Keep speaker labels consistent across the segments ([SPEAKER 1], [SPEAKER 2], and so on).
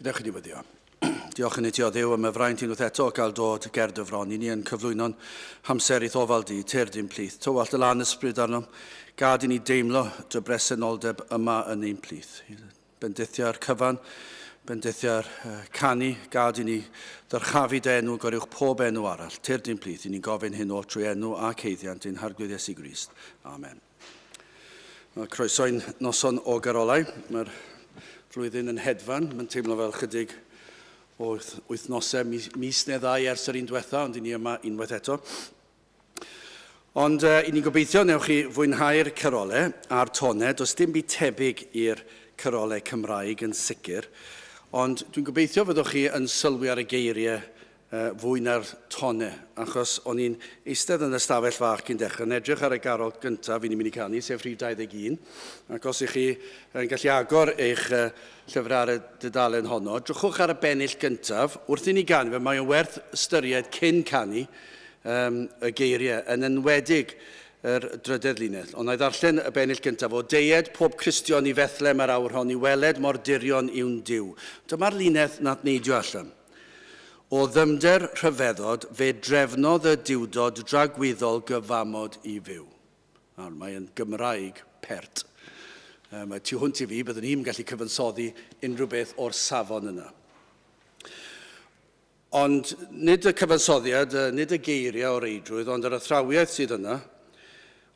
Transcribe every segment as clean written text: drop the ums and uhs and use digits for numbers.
[SPEAKER 1] Gadewch i ni weddïo. Diolch i ti o Dduw am y fraint unwaith eto o gael dod ger dy fron. I ni yn cyflwyno'n hamser i'th ofal di, tyrd i'n plith. Tywallt dy lan ysbryd arnom. Gad i ni deimlo dy bresenoldeb yma yn ein plith. Bendithia'r cyfan, bendithia'r canu, gad i ni ddyrchafu dy enw goruwch pob enw arall. Tyrd i'n plith, i ni'n gofyn hyn oll trwy enw ac haeddiant ein Harglwydd Iesu Grist. Amen. Mae croeso i'n noson o garolau. Mae'r flwyddyn yn hedfan. Mae'n teimlo fel chydig o wythnosau, mis, mis neu ddau ers yr un diwetha, ond i ni yma unwaith eto. Ond i ni'n gobeithio newch chi fwynhau'r carolau a'r tonau. Does dim byd tebyg i'r carolau Cymraeg yn sicr. Ond dwi'n gobeithio fyddwch chi yn sylwi ar y geiriau fwy na'r tonau, achos o'n i'n eistedd yn y stafell fach cyn dechrau, yn edrych ar y garol gyntaf i ni'n mynd i canu, sef rhif 21, ac os ych chi yn gallu agor eich llyfrau ar y dudalen honno, drychwch ar y bennill gyntaf, wrth i ni ganu fe, mae o'n werth ystyried cyn canu y geiriau, yn enwedig yr drydedd linell. Ond na i ddarllen y bennill gyntaf. O deued pob Cristion i Fethlem yr awr hon i weled mor dirion yw'n Duw. Dyma'r linell nath neidio allan. O ddyfnder rhyfeddod, fe drefnodd y Duwdod dragwyddol gyfamod i fyw. Nawr, mae yn Gymraeg pert. Mae tu hwnt i fi, byddwn i'n gallu cyfansoddi unrhyw beth o'r safon yna. Ond nid y cyfansoddiad, nid y geiriau o reidrwydd, ond yr athrawiaeth sydd yna,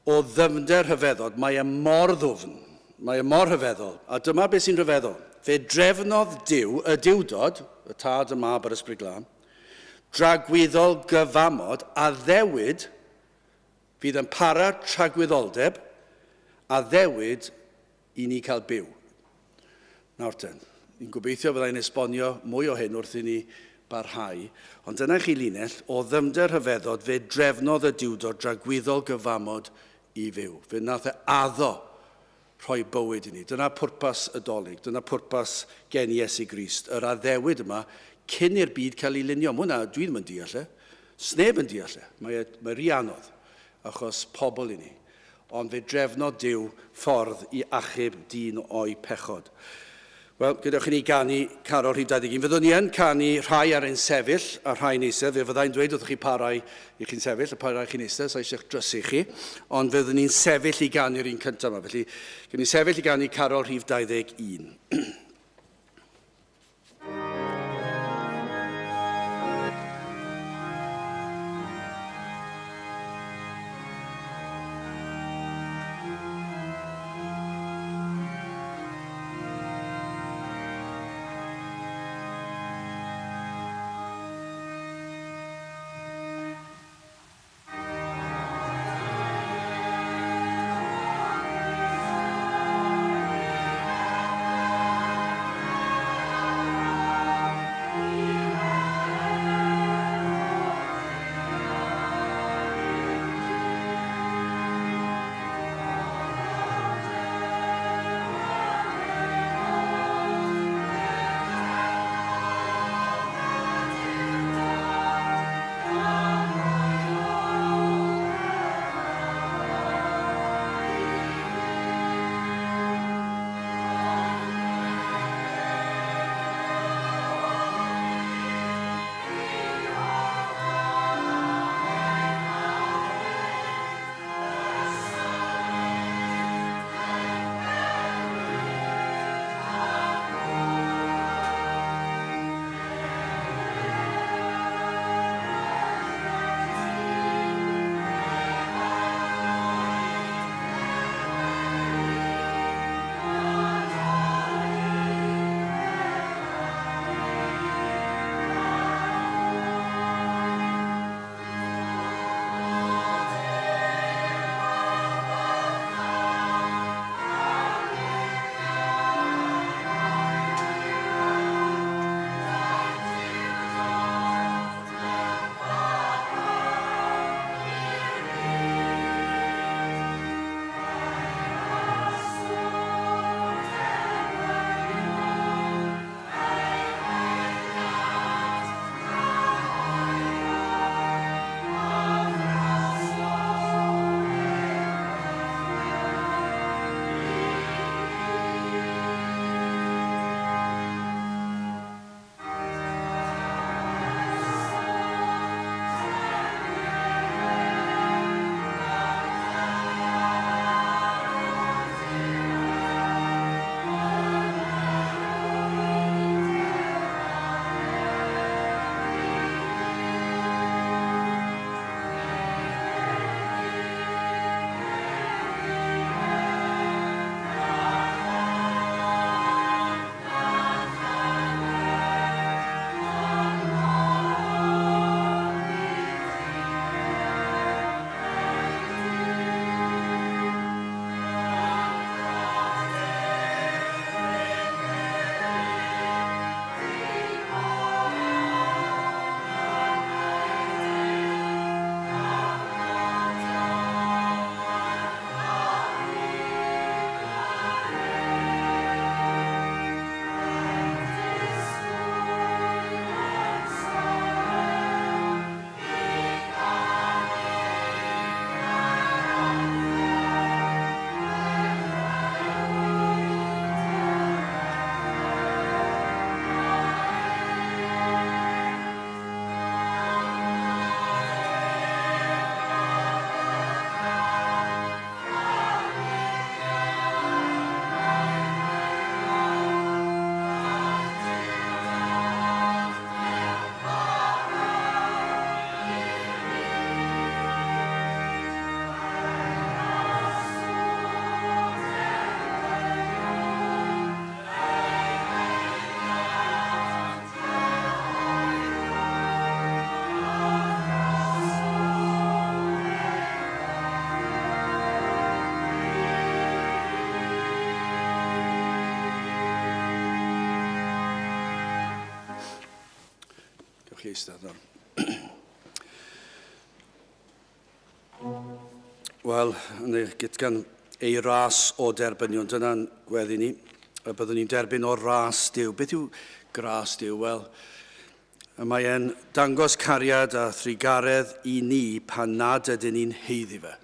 [SPEAKER 1] o ddyfnder rhyfeddod, mae e mor ddwfn, mae e mor rhyfeddol, a dyma beth sy'n rhyfeddol. Fe drefnodd Duw, y Duwdod, y Tad, y Mab a'r Ysbryd Glân, dragwyddol gyfamod addewid fydd yn para tragwyddoldeb, addewid i ni cael byw. Nawr ten, ni'n gobeithio fyddai'n esbonio mwy o hyn wrth i ni barhau, ond dyna chi linell, o ddyfnder rhyfeddod fe drefnodd y Duwdod dragwyddol gyfamod i fyw. Fe wnaeth e addo rhoi bywyd i ni. Dyna pwrpas y Dolig, dyna pwrpas gen Iesu Grist, yr addewid yma cyn i'r byd cael ei lunio. Mae hwnna, dwi ddim yn deall e. Sneb yn deall e. Mae, e, mae rhy anodd, achos pobl i ni. Ond fe drefnodd Duw ffordd i achub dyn o'i pechod. Wel, gadewch i ni ganu carol rhif 21. Fyddwn ni yn canu rhai ar ein sefyll a rhai'n eistedd. Fe fyddai'n dweud wrthych chi pa rai i chi'n sefyll a pa rai chi'n eistedd, sa eisiau'ch drysu chi. Ond fyddwn ni'n sefyll i ganu'r un cyntaf yma. Felly, gen ni sefyll i ganu carol rhif 21. Gewch chi eistedd nawr. Wel, yn y gytgan ei ras o derbynion, dyna'n gweddi ni. Y byddwn ni'n derbyn o ras Duw. Beth yw gras Duw? Wel, mae e'n dangos cariad a thrugaredd i ni pan nad ydyn ni'n haeddu fe.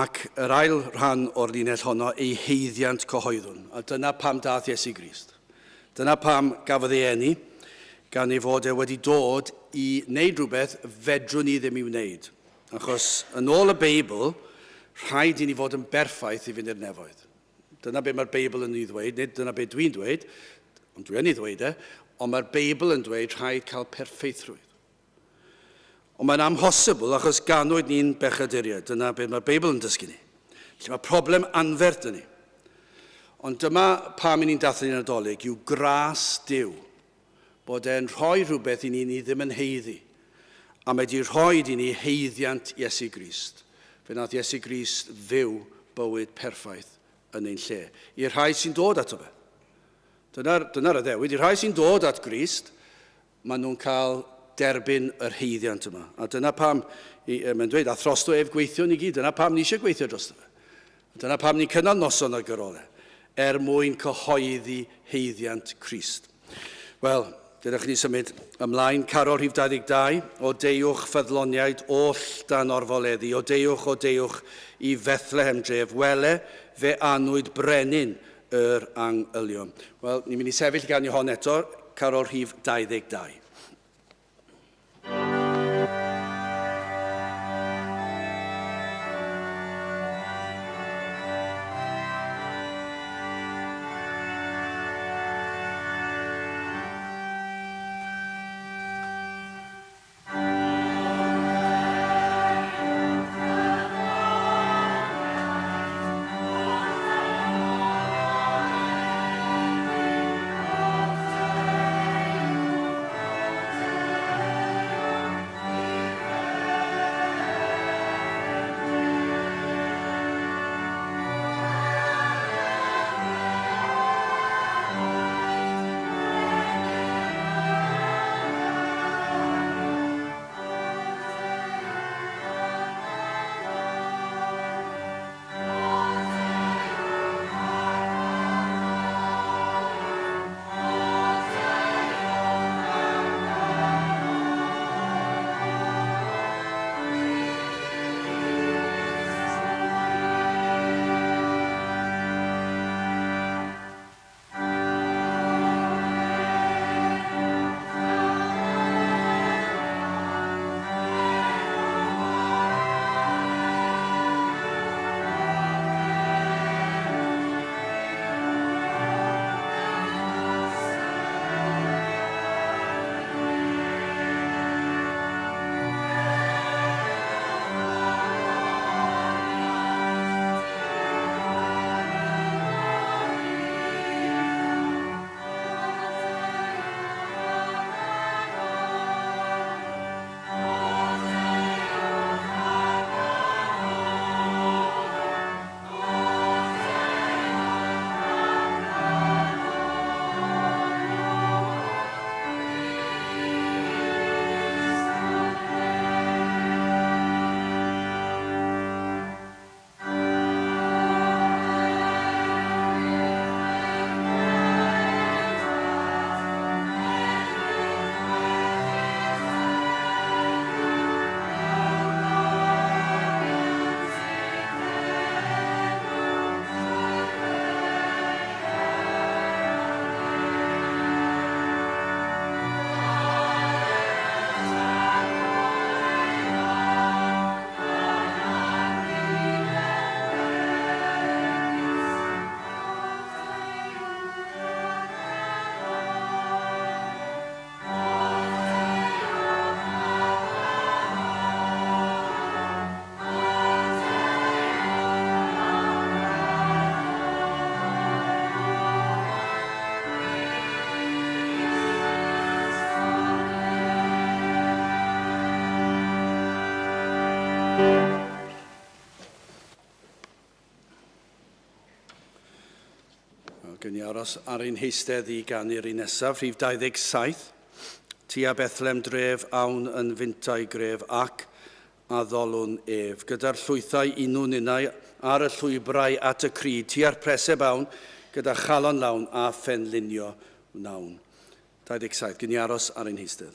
[SPEAKER 1] Ac yr ail rhan o'r linell honno, ei haeddiant cyhoeddwn. A dyna pam dath Iesu Grist. Dyna pam gafodd ei eni, gan ei fod e wedi dod i wneud rhywbeth fedrwn ni ddim i wneud. Achos yn ôl y Beibl, rhaid i ni fod yn berffaith i fynd i'r nefoedd. Dyna be mae'r Beibl yn ei ddweud, nid dyna be dwi'n dweud, ond dwi yn ei ddweud e, ond mae'r Beibl yn dweud rhaid cael perffeithrwydd. Ond mae'n amhosibl achos ganwyd ni'n bechaduriaid. Dyna beth mae'r Beibl yn dysgu ni. Felly mae problem anferth dyn ni. Ond dyma pam i ni'n dathlu Nadolig, yw gras Duw. Bod e'n rhoi rhywbeth i ni ni ddim yn haeddu. A mae wedi rhoi i ni haeddiant Iesu Grist. Fe wnaeth Iesu Grist fyw bywyd perffaith yn ein lle. I'r rhai sy'n dod ato fe. Dyna'r dyna addewid. I'r rhai sy'n dod at Grist, maen nhw'n cael derbyn yr haeddiant yma. A dyna pam, mae'n dweud, a throsto ef gweithio ni gyd, dyna pam ni eisiau gweithio drosto fe. A dyna pam ni'n cynnal noson ar gyrolau, er mwyn cyhoeddi haeddiant Crist. Wel, dylech ni symud ymlaen. Carol rhif 22, o deuwch ffyddloniaid oll dan orfoleddu, o deuwch, o deuwch i Fethlehem dref, wele fe anwyd brenin yr angylion. Wel, ni'n mynd i sefyll gan i hon eto, carol rhif 22. Wel, gen i aros ar ein heistedd i ganu'r un nesaf, rhif 27. Tua Bethlem dref awn yn fintai gref ac addolwn ef. Gyda'r llwythau unwn ninnau ar y llwybrau at y cryd, tua'r preseb awn gyda chalon lawn a phenlinio wnawn. 27. Gyn i aros ar ein heistedd.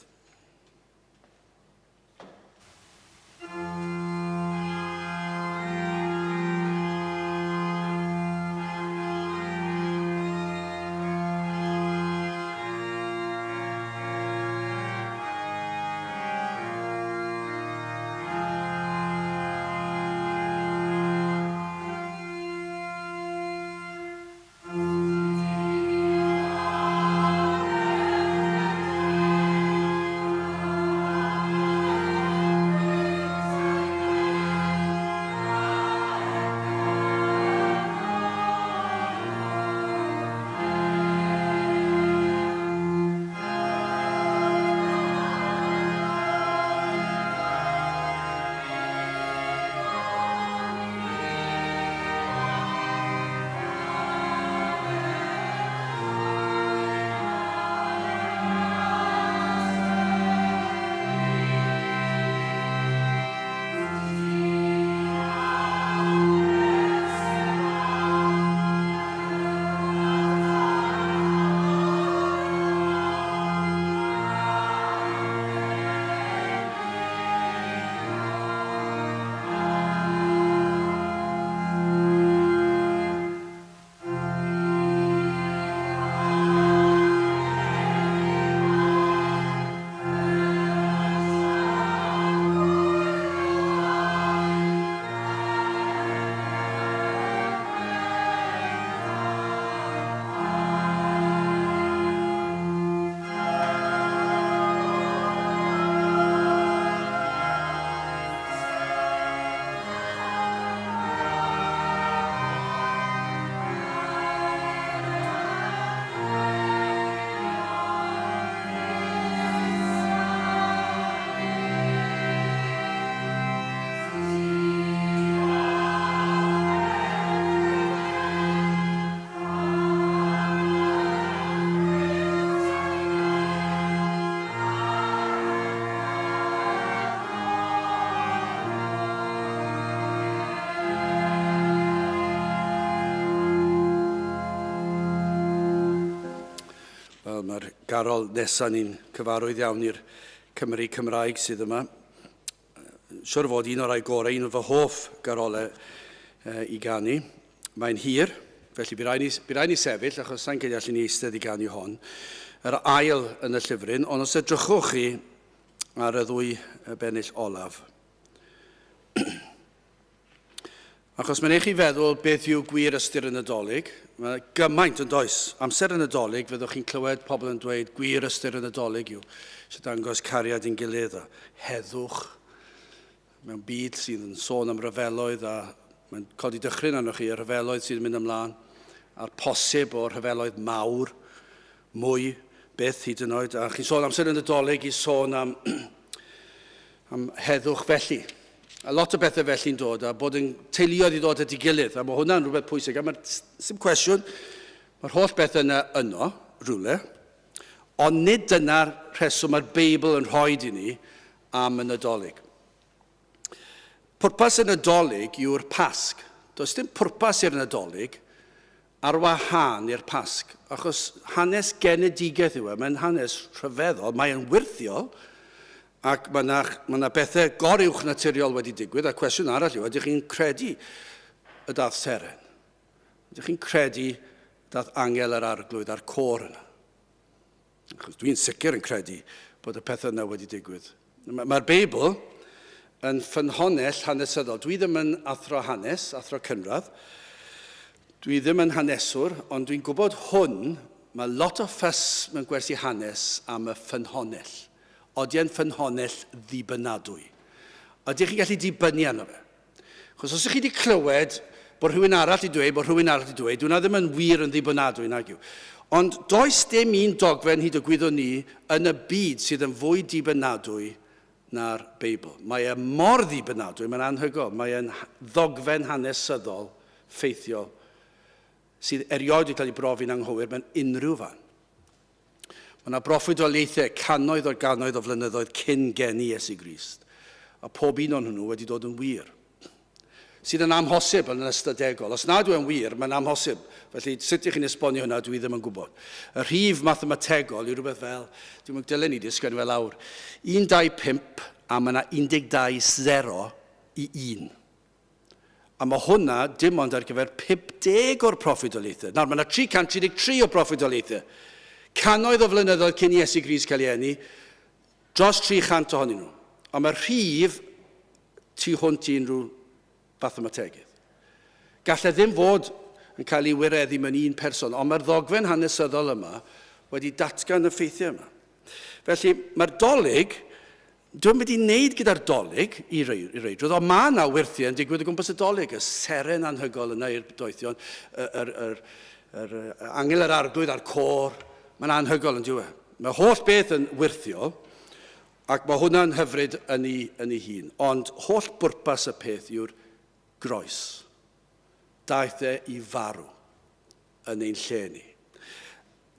[SPEAKER 1] Wel, mae'r garol nesaf ni'n cyfarwydd iawn i'r Cymry Cymraeg sydd yma. Siwr fod un o'r rhai gorau, un o fy hoff garolau i ganu. Mae'n hir, felly bydd rhaid ni, bydd rhaid ni sefyll, achos sa'n credu allan ni eistedd i ganu hon. Yr ail yn y llyfryn, ond os edrychwch chi ar y ddwy bennill olaf. Achos mae'n eich chi feddwl beth yw gwir ystyr y Nadolig. Mae gymaint yn does. Amser y Nadolig, fyddwch chi'n clywed pobl yn dweud gwir ystyr y Nadolig yw sy'n dangos cariad i'n gilydd a heddwch mewn byd sydd yn sôn am ryfeloedd a mae'n codi dychryn arnoch chi y rhyfeloedd sydd yn mynd ymlaen a'r posib o'r rhyfeloedd mawr mwy byth hyd yn oed. A chi'n sôn amser y Nadolig i sôn am, am heddwch felly. A lot o bethau felly'n dod, a bod yn teuluoedd i ddod at ei gilydd, a mae hwnna'n rhywbeth pwysig. A mae'r sim cwestiwn, mae'r holl beth yna yno, rhywle, ond nid dyna'r rheswm mae'r Beibl yn rhoi i ni am y Nadolig. Pwrpas y Nadolig yw'r Pasg. Does dim pwrpas i'r Nadolig ar wahân i'r Pasg, achos hanes genedigaeth yw e, mae'n hanes rhyfeddol, mae'n wyrthiol, ac mae yna, mae yna bethau goruwch naturiol wedi digwydd, a cwestiwn arall yw, ydych chi'n credu y dath seren? Ydych chi'n credu dath angel yr arglwydd a'r côr yna? Achos dwi'n sicr yn credu bod y pethau yna wedi digwydd. Mae'r Beibl yn ffynhonnell hanesyddol. Dwi ddim yn athro hanes, athro cynradd. Dwi ddim yn haneswr, ond dwi'n gwybod hwn, mae lot o ffys mewn gwersi hanes am y ffynhonnell. Odi e'n ffynhonnell ddibynadwy? Ydych chi'n gallu dibynnu arno fe? Achos os ydych chi wedi clywed bod rhywun arall wedi dweud, bod rhywun arall wedi dweud, hwnna ddim yn wir yn ddibynadwy, nag yw. Ond does dim un dogfen hyd y gwyddwn ni yn y byd sydd yn fwy dibynadwy na'r Beibl. Mae e mor ddibynadwy, mae'n anhygoel. Mae e'n ddogfen hanesyddol, ffeithiol, sydd erioed wedi cael ei brofi'n anghywir mewn unrhyw fan. Mae yna broffwydoliaethau cannoedd o gannoedd o flynyddoedd cyn geni Iesu Grist, a pob un o'n nhw wedi dod yn wir. Sydd yn amhosib yn ystadegol. Os nad yw'n wir, mae'n amhosib. Felly, sut ych chi'n esbonio hwnna, dwi ddim yn gwybod. Y rhif mathemategol yw rhywbeth fel, dwi'n mynd dylen ni di ysgrifennu fe lawr, 1, 2, 5, a mae yna 12 0 i 1. A mae hwnna dim ond ar gyfer 50 o'r proffwydoliaethau. Nawr, mae yna 333 o proffwydoliaethau. Cannoedd o flynyddoedd cyn Iesu Grist cael ei eni, dros 300 ohonyn nhw. Ond mae'r rhif tu hwnt i unrhyw fathemategydd. Gallai ddim fod yn cael ei wireddu mewn un person, ond mae'r ddogfen hanesyddol yma wedi datgan y ffeithiau yma. Felly, mae'r dolyg Dwi'm wedi wneud gyda'r Dolig i reidrwydd, ond mae yna wyrthiau yn digwydd o gwmpas y Dolig, y seren anhygol yna i'r doethion, yr, yr, yr, angel yr arglwydd a'r côr, mae'n anhygol yn diwe. Mae holl beth yn wyrthiol, ac mae hwnna'n hyfryd yn ei, yn ei hun. Ond holl bwrpas y peth yw'r groes. Daeth e i farw yn ein lle ni.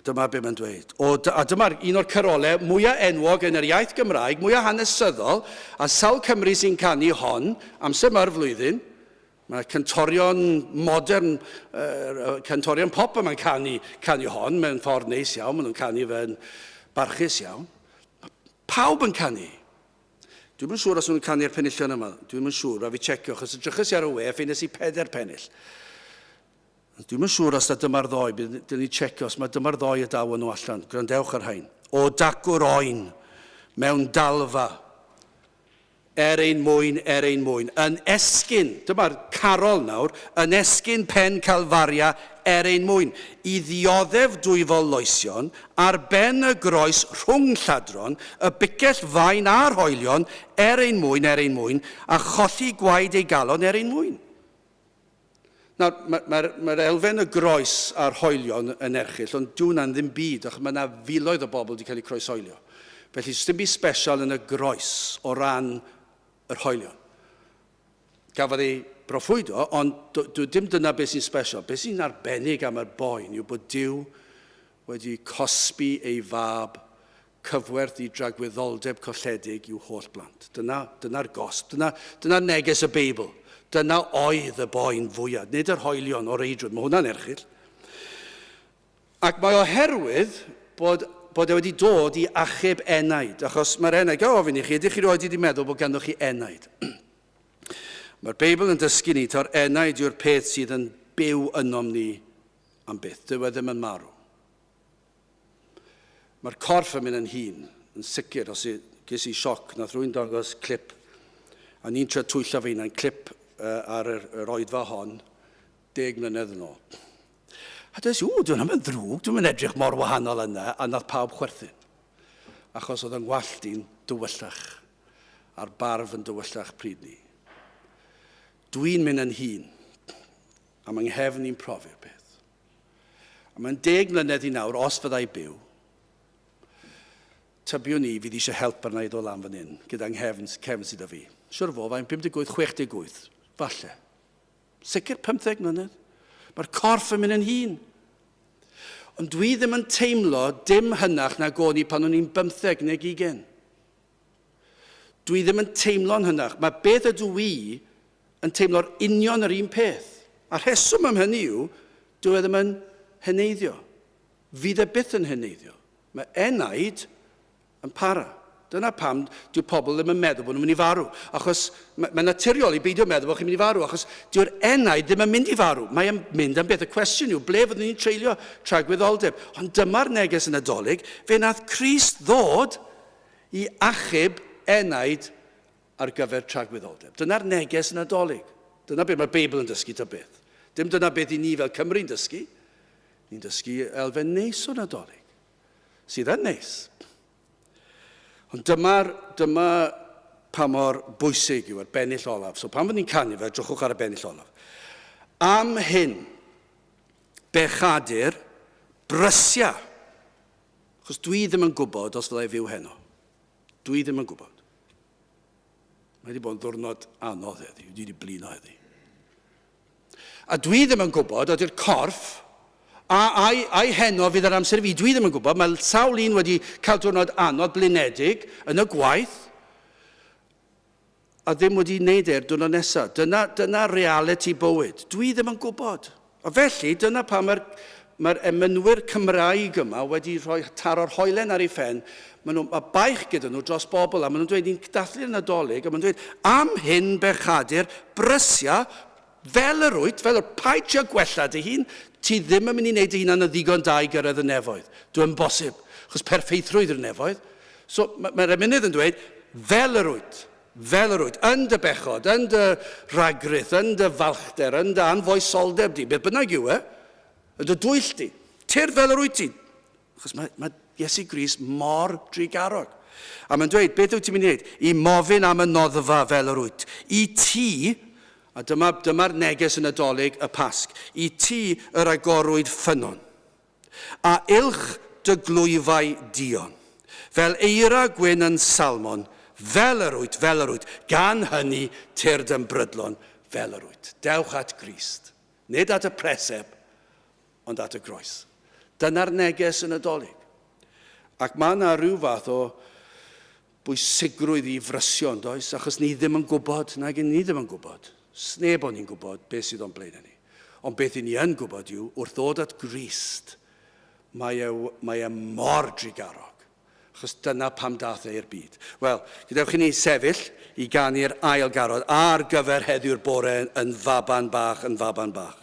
[SPEAKER 1] Dyma be mae'n dweud. O, a dyma'r un o'r carolau mwyaf enwog yn yr iaith Gymraeg, mwyaf hanesyddol, a sawl Cymru sy'n canu hon, amser mae'r flwyddyn. Mae cantorion modern, cantorion pop yma'n canu, canu hon mewn ffordd neis iawn, maen nhw'n canu fe'n barchus iawn. Mae pawb yn canu. Dwi'm yn siŵr os nhw'n canu'r penillion yma, dwi'm yn siŵr, rhaid fi checio, achos edrychais i ar y we, ffeindes i peder pennill. Dwi'm yn siŵr os na dyma'r ddoe, bydd dyn ni checio os mae dyma'r ddoe y daw nhw allan. Gwrandewch ar rhain. O dacw'r oen mewn dalfa, er ein mwyn, er ein mwyn. Yn esgyn, dyma'r carol nawr, yn esgyn pen Calfaria er ein mwyn, i ddioddef dwyfol loesion, ar ben y groes rhwng lladron, y bicell fain a'r hoelion, er ein mwyn, er ein mwyn, a cholli gwaed ei galon er ein mwyn. Nawr, mae'r mae, mae elfen y groes a'r hoelion yn erchyll, ond dyw hwnna'n ddim byd, achos mae yna filoedd o bobl wedi cael eu croeshoelio. Felly, sdim byd special yn y groes o ran yr hoelion. Gafodd ei broffwydo, ond dim dyna beth sy'n special. Beth sy'n arbennig am y boen yw bod Duw wedi cosbi ei fab cyfwerth i dragwyddoldeb colledig i'w holl blant. Dyna, dyna'r gosb, dyna, dyna neges y Beibl. Dyna oedd y boen fwyaf, nid yr hoelion o reidrwydd. Mae hwnna'n erchyll. Ac mae oherwydd bod, bod e wedi dod i achub enaid, achos mae'r enaid, gael ofyn i chi, ydych chi roed wedi meddwl bod ganddo chi enaid? Mae'r Beibl yn dysgu ni ta'r enaid yw'r peth sydd yn byw ynom ni am byth. Dyw e ddim yn marw. Mae'r corff yn mynd yn hŷn, yn sicr, os i, ges i sioc, nath rwy'n dangos clip, a ni'n trio twyllo fy hunan, clip uh, ar yr, yr oedfa hon, 10 mlynedd yn ôl. A dweud, ww, dwi'n yn ddrwg, dwi'n mynd edrych mor wahanol yna, a nath pawb chwerthin. Achos oedd yng ngwallt i'n dywyllach, a'r barf yn dywyllach pryd ni. Dwi'n mynd yn hŷn, a mae nghefn i'n profi'r peth. A mae'n 10 mlynedd i nawr, os fyddai byw, tybiwn i fydd eisiau help arna i ddod lan fan hyn, gyda nghefn, cefn sydd â fi. Siwr fo, fain 58, 68, falle. Sicr 15 mlynedd. Mae'r corff yn mynd yn hun. Ond dwi ddim yn teimlo dim hynach nag o'n i pan o'n i'n 15 neu 20. Dwi ddim yn teimlo'n hynach. Mae beth ydw i yn teimlo'r union yr un peth. A rheswm am hynny yw, dyw e ddim yn heneiddio. Fydd e byth yn heneiddio. Mae enaid yn para. Dyna pam dyw pobl ddim yn meddwl bod nhw'n mynd i farw. Achos mae'n mae naturiol i beidio meddwl bod chi'n mynd i farw, achos dyw'r enaid ddim yn mynd i farw. Mae'n mynd am beth. Y cwestiwn yw, ble fyddwn ni'n treulio tragwyddoldeb? Ond dyma'r neges yn Nadolig, fe nath Crist ddod i achub enaid ar gyfer tragwyddoldeb. Dyna'r neges Nadolig. Dyna beth mae'r Beibl yn dysgu ta beth. Dim dyna beth i ni fel Cymru'n dysgu. Ni'n dysgu elfen neis o Nadolig, sydd yn neis. Ond dyma'r, dyma pa mor bwysig yw yr bennill olaf. So pan fyddwn ni'n canu fe, drychwch ar y bennill olaf. Am hyn, bechadur, brysia. Achos dwi ddim yn gwybod os fyddai fyw heno. Dwi ddim yn gwybod. Mae wedi bod yn ddwrnod anodd heddi, dwi wedi blino heddi. A dwi ddim yn gwybod ydy'r corff A ai, ai heno fydd yr amser i fi? Dwi ddim yn gwybod. Mae sawl un wedi cael diwrnod anodd, blinedig, yn y gwaith, a ddim wedi wneud e'r diwrnod nesaf. Dyna, dyna reality bywyd. Dwi ddim yn gwybod. A felly, dyna pam mae'r mae emynwyr Cymraeg yma wedi rhoi taro'r hoelen ar ei phen. Maen nhw, mae baich gyda nhw dros bobl, a maen nhw'n dweud, ni'n dathlu'r Nadolig, a maen nhw'n dweud, am hyn bechadur, brysia, fel yr wyt, fel yr paid trio gwella dy hun, ti ddim yn mynd i wneud dy hunan yn ddigon da i gyrraedd y nefoedd. Dwi'n bosib, achos perffeithrwydd yw'r nefoedd. So mae'r ma emynydd yn dweud, fel yr wyt, fel yr wyt, yn dy bechod, yn dy ragrith, yn dy falchder, yn dy anfoesoldeb di, beth bynnag yw e, yn dy dwyll di, tyrd fel yr wyt ti. Achos mae, mae Iesu Grist mor drugarog. A mae'n dweud, beth wyt ti'n mynd i wneud? I mofyn am y noddfa fel yr wyt. I ti, a dyma, dyma'r neges yn Nadolig y Pasg, i ti yr agorwyd ffynnon, a uwch dy glwyfau duon, fel eira gwyn yn Salmon, fel yr wyt, fel yr wyt, gan hynny tyrd yn brydlon, fel yr wyt. Dewch at Grist, nid at y preseb, ond at y groes. Dyna'r neges yn y Nadolig. Ac mae yna rhyw fath o bwysigrwydd i frysio, yn does? Achos ni ddim yn gwybod, nag ni ddim yn gwybod. Sneb o'n ni'n gwybod beth sydd o'n blaenau ni. Ond beth i ni yn gwybod yw, wrth ddod at Grist, mae e, mae e mor drugarog. Achos dyna pam dath e i'r byd. Wel, gadewch i ni sefyll i ganu'r ail garod ar gyfer heddiw'r bore yn faban bach, yn faban bach.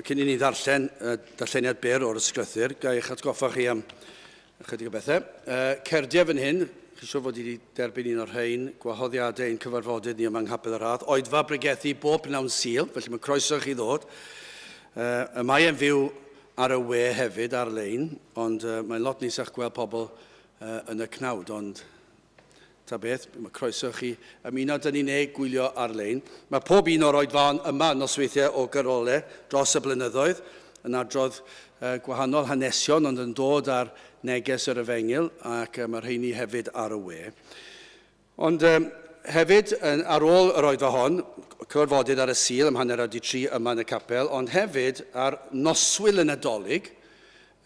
[SPEAKER 1] cyn i ni ddarllen darlleniad byr o'r ysgrythyr, ga i eich atgoffa chi am ychydig o bethau. Cerdiau fan hyn, chi siŵr fod i wedi derbyn un o'r rhain, gwahoddiadau ein cyfarfodydd ni yma yng Nghapel y Rhath, oedfa bregethu bob pnawn Sul, felly mae croeso i chi ddod. Y mae e'n fyw ar y we hefyd, ar-lein, ond mae'n lot neisach gweld pobl yn y cnawd, ond Ta beth, mae croeso i chi ymuno 'da ni neu gwylio ar-lein. Mae pob un o'r oedfaon yma nosweithiau o garolau dros y blynyddoedd yn adrodd gwahanol hanesion ond yn dod ar neges yr efengyl ac mae rheini hefyd ar y we. Ond hefyd, ar ôl yr oedfa hon, cyfarfodydd ar y Sul am hanner awr 3 yma yn y capel, ond hefyd ar noswyl y Nadolig,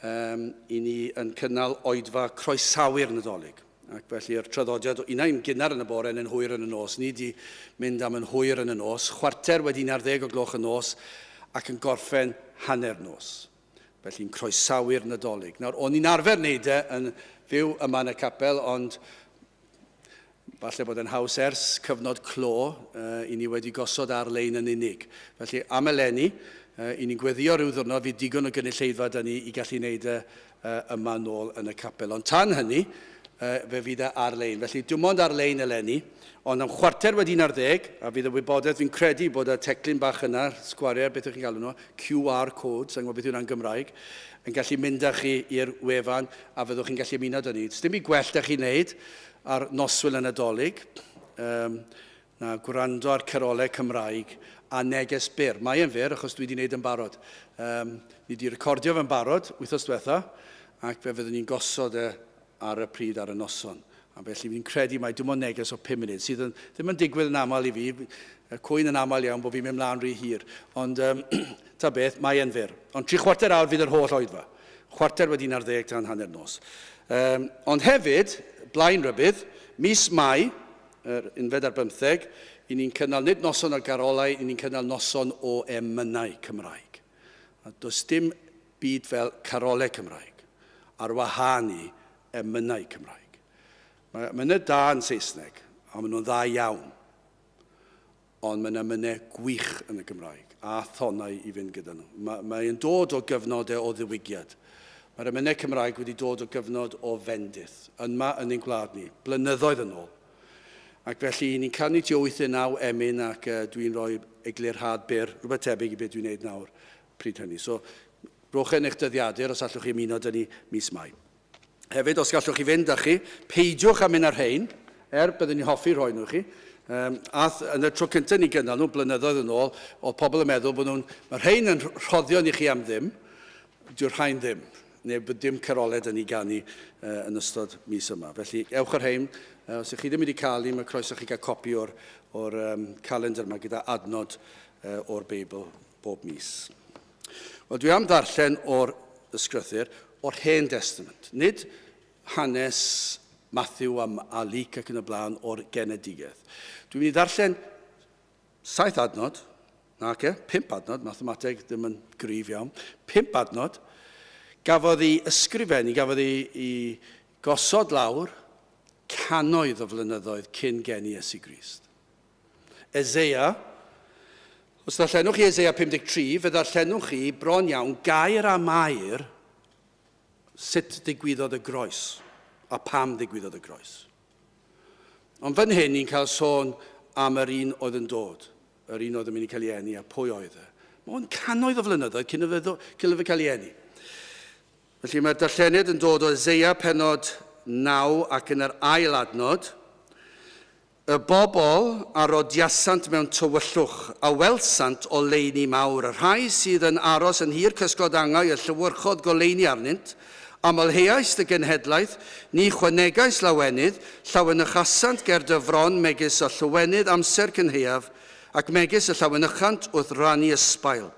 [SPEAKER 1] i ni yn cynnal oedfa croesawu'r Nadolig. Ac felly yr traddodiad o unai'n gynnar yn y bore neu'n hwyr yn y nos. Ni 'di mynd am yn hwyr yn y nos, 11:15 o gloch y nos ac yn gorffen hanner nos. Felly'n croesawu'r Nadolig. Nawr, o'n i'n arfer wneud e yn fyw yma yn y capel, ond falle bod e'n haws ers cyfnod clo uh, i ni wedi gosod ar-lein yn unig. Felly, am eleni, uh, i ni'n gweddio rhyw ddwrnod fydd digon o gynulleidfa da ni i gallu wneud e yma nôl yn y capel. Ond tan hynny, fe fydd e ar-lein. Felly, dim ond ar-lein eleni, ond am 11:15, a fydd y wybodaeth, fi'n credu bod y teclyn bach yna, sgwariau, beth ydych chi'n galw nhw, QR code, sa'n gwybod beth yw hwnna'n Gymraeg, yn gallu mynd â chi i'r wefan a fyddwch chi'n gallu ymuno 'da ni. Does dim byd gwell 'da chi wneud ar noswyl y Nadolig um, na gwrando ar carolau Cymraeg a neges byr. Mae e'n fyr achos dwi wedi wneud yn barod. Um, ni wedi recordio fe'n barod wythnos diwetha ac fe fyddwn ni'n gosod e ar y pryd ar y noson. A felly fi'n credu mai dim ond neges o 5 munud, sydd yn, ddim yn digwydd yn aml i fi, y cwyn yn aml iawn bod fi'n mynd mlaen rhy hir. Ond um, ta beth, mae e'n fyr. Ond 3/4 awr fydd yr holl oedfa. 11:15 tan hanner nos. Um, ond hefyd, blaen rybydd, mis Mai, yr unfed ar bymtheg, i ni'n cynnal nid noson o garolau, i ni'n cynnal noson o emynau Cymraeg. A does dim byd fel carolau Cymraeg, ar wahân i emynau Cymraeg. Mae emynau da yn Saesneg, a maen nhw'n dda iawn. Ond mae yna emynau gwych yn y Gymraeg, a thonau i fynd gyda nhw. Mae, mae'n dod o gyfnodau o ddiwygiad. Mae'r emynau Cymraeg wedi dod o gyfnod o fendith, yma yn ein gwlad ni, blynyddoedd yn ôl. Ac felly, ni'n canu tua 8 neu 9 emyn ac uh, dwi'n rhoi eglurhad byr, rhywbeth tebyg i beth dwi'n neud nawr pryd hynny. So, rhowch yn eich dyddiadur os allwch chi ymuno 'da ni mis Mai. Hefyd, os gallwch chi fynd â chi, peidiwch â mynd â'r rhain, er byddwn ni'n hoffi rhoi nhw i chi. Um, ath, yn y tro cyntaf ni gynnal nhw, blynyddoedd yn ôl, oedd pobl yn meddwl bod nhw'n... Mae rhain yn rhoddion i chi am ddim, dyw'r rhain ddim. Neu bod dim carolau 'da ni ganu uh, yn ystod mis yma. Felly, ewch ar rhain. Uh, os ydych chi ddim wedi cael un, mae croeso chi gael copi o'r, or, um, calendar yma gyda adnod uh, o'r Beibl bob mis. Wel, dwi am ddarllen o'r ysgrythyr o'r Hen Destament, nid hanes Matthew a, a Luc ac yn y blaen o'r genedigaeth. Dwi'n mynd i ddarllen saith adnod, nac e, pump adnod, mathemateg ddim yn gryf iawn, pump adnod, gafodd ei ysgrifennu, gafodd ei, ei gosod lawr cannoedd o flynyddoedd cyn geni Iesu Grist. Eseia, os ddarllenwch chi Eseia 53, fe ddarllenwch chi bron iawn gair am air sut ddigwyddodd y groes a pam ddigwyddodd y groes. Ond fan hyn ni'n cael sôn am yr un oedd yn dod, yr un oedd yn mynd i cael ei eni a pwy oedd e. Mae o'n cannoedd o flynyddoedd cyn iddo fe cael ei eni. Felly mae'r darlleniad yn dod o Eseia penod 9 ac yn yr ail adnod, Y bobl a rodiasant mewn tywyllwch, a welsant oleuni mawr, y rhai sydd yn aros yn nhir cysgod angau y llewyrchodd goleuni arnynt, amlheaist y genhedlaeth, ni chwanegaist lawenydd, llawenychasant ger dy fron megis y llawenydd amser cynhaeaf, ac megis y llawenychant wrth rannu ysbail.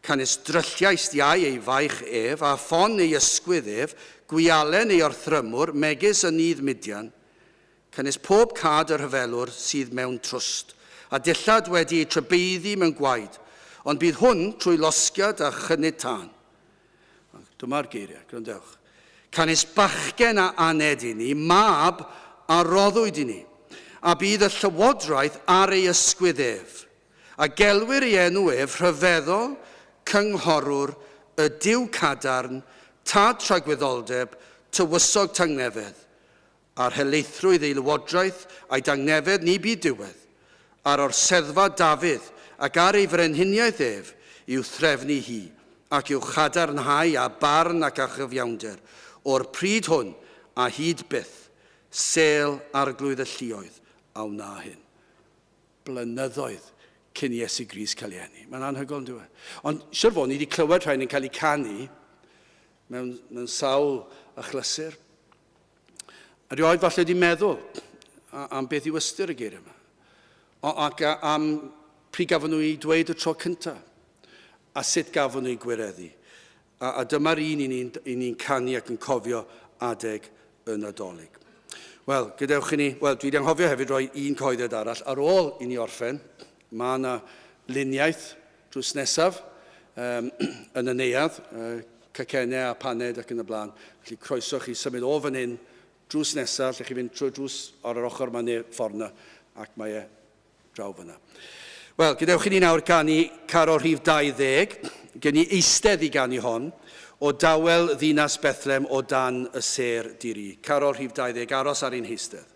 [SPEAKER 1] Canys drylliaist iau ei faich ef, a ffon ei ysgwydd ef, gwialen ei orthrymwr, megis yn nydd Midian. Canys pob cad y rhyfelwr sydd mewn trwst, a dillad wedi eu trybeiddi mewn gwaed, ond bydd hwn trwy losgiad a chynnud tân. Dyma'r geiriau, gwrandewch. Canys bachgen a aned i ni, mab a roddwyd i ni, a bydd y llywodraeth ar ei ysgwydd ef, a gelwir ei enw ef rhyfeddol, Cynghorwr, y Duw cadarn, Tad tragwyddoldeb, Tywysog tangnefedd. Ar helaethrwydd ei lywodraeth a'i dangnefedd ni bu diwedd, ar orseddfa Dafydd ac ar ei frenhiniaeth ef, i'w threfnu hi, ac i'w chadarnhau â barn ac â chyfiawnder, o'r pryd hwn a hyd byth, sêl Arglwydd y Lluoedd a wna hyn. Blynyddoedd cyn Iesu Grist cael ei eni. Mae'n anhygoel, yn dyw e? Ond siwr fod ni wedi clywed rhain yn cael eu canu mewn, mewn sawl achlysur. Erioed falle wedi meddwl am beth yw ystyr y geiriau yma. Ac am pryd gafon nhw i dweud y tro cyntaf a sut gafon nhw i gwireddu. A, a dyma'r un i ni'n ni canu ac yn cofio adeg y Nadolig. Wel, gadewch i ni, wel, dwi wedi anghofio hefyd roi un cyhoeddiad arall. Ar ôl i ni orffen, mae yna luniaeth drws nesaf um, yn y neuadd, uh, cacennau a paned ac yn y blaen. Felly croeso chi symud o fan hyn drws nesaf, lle chi fynd trwy drws ar yr ochr yma neu ffordd yna, ac mae e draw fyna. Wel, gadewch i ni nawr ganu carol rhif 20. Gen i eistedd i ganu hon, o dawel ddinas Bethlem o dan y sêr diri. Carol rhif 20, aros ar ein heistedd.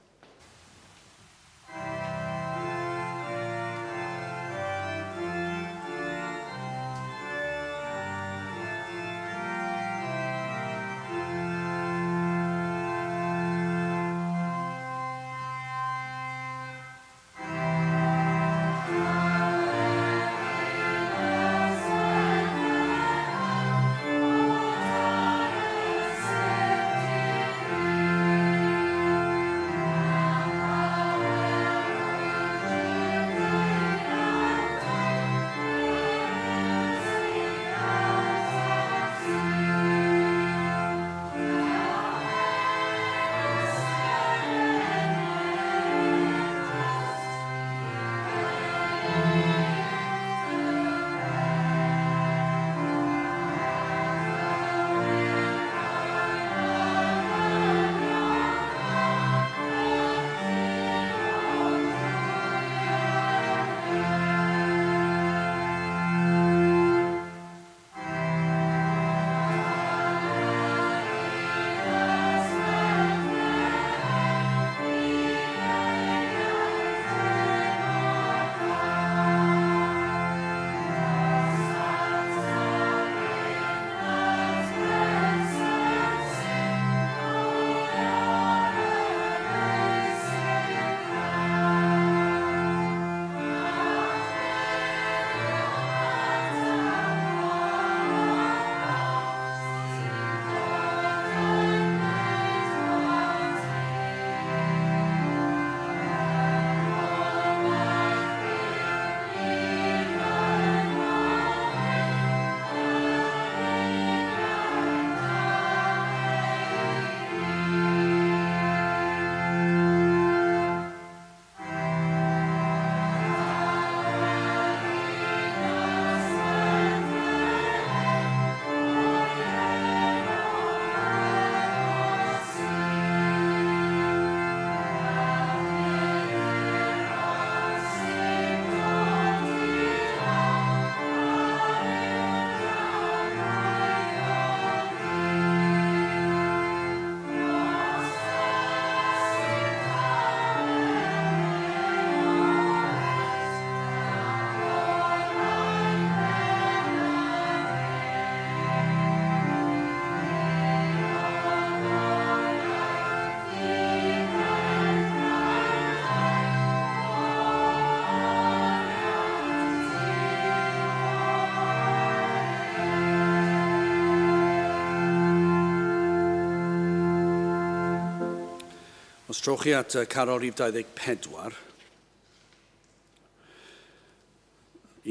[SPEAKER 1] Os trowch chi at Carol rhif 24,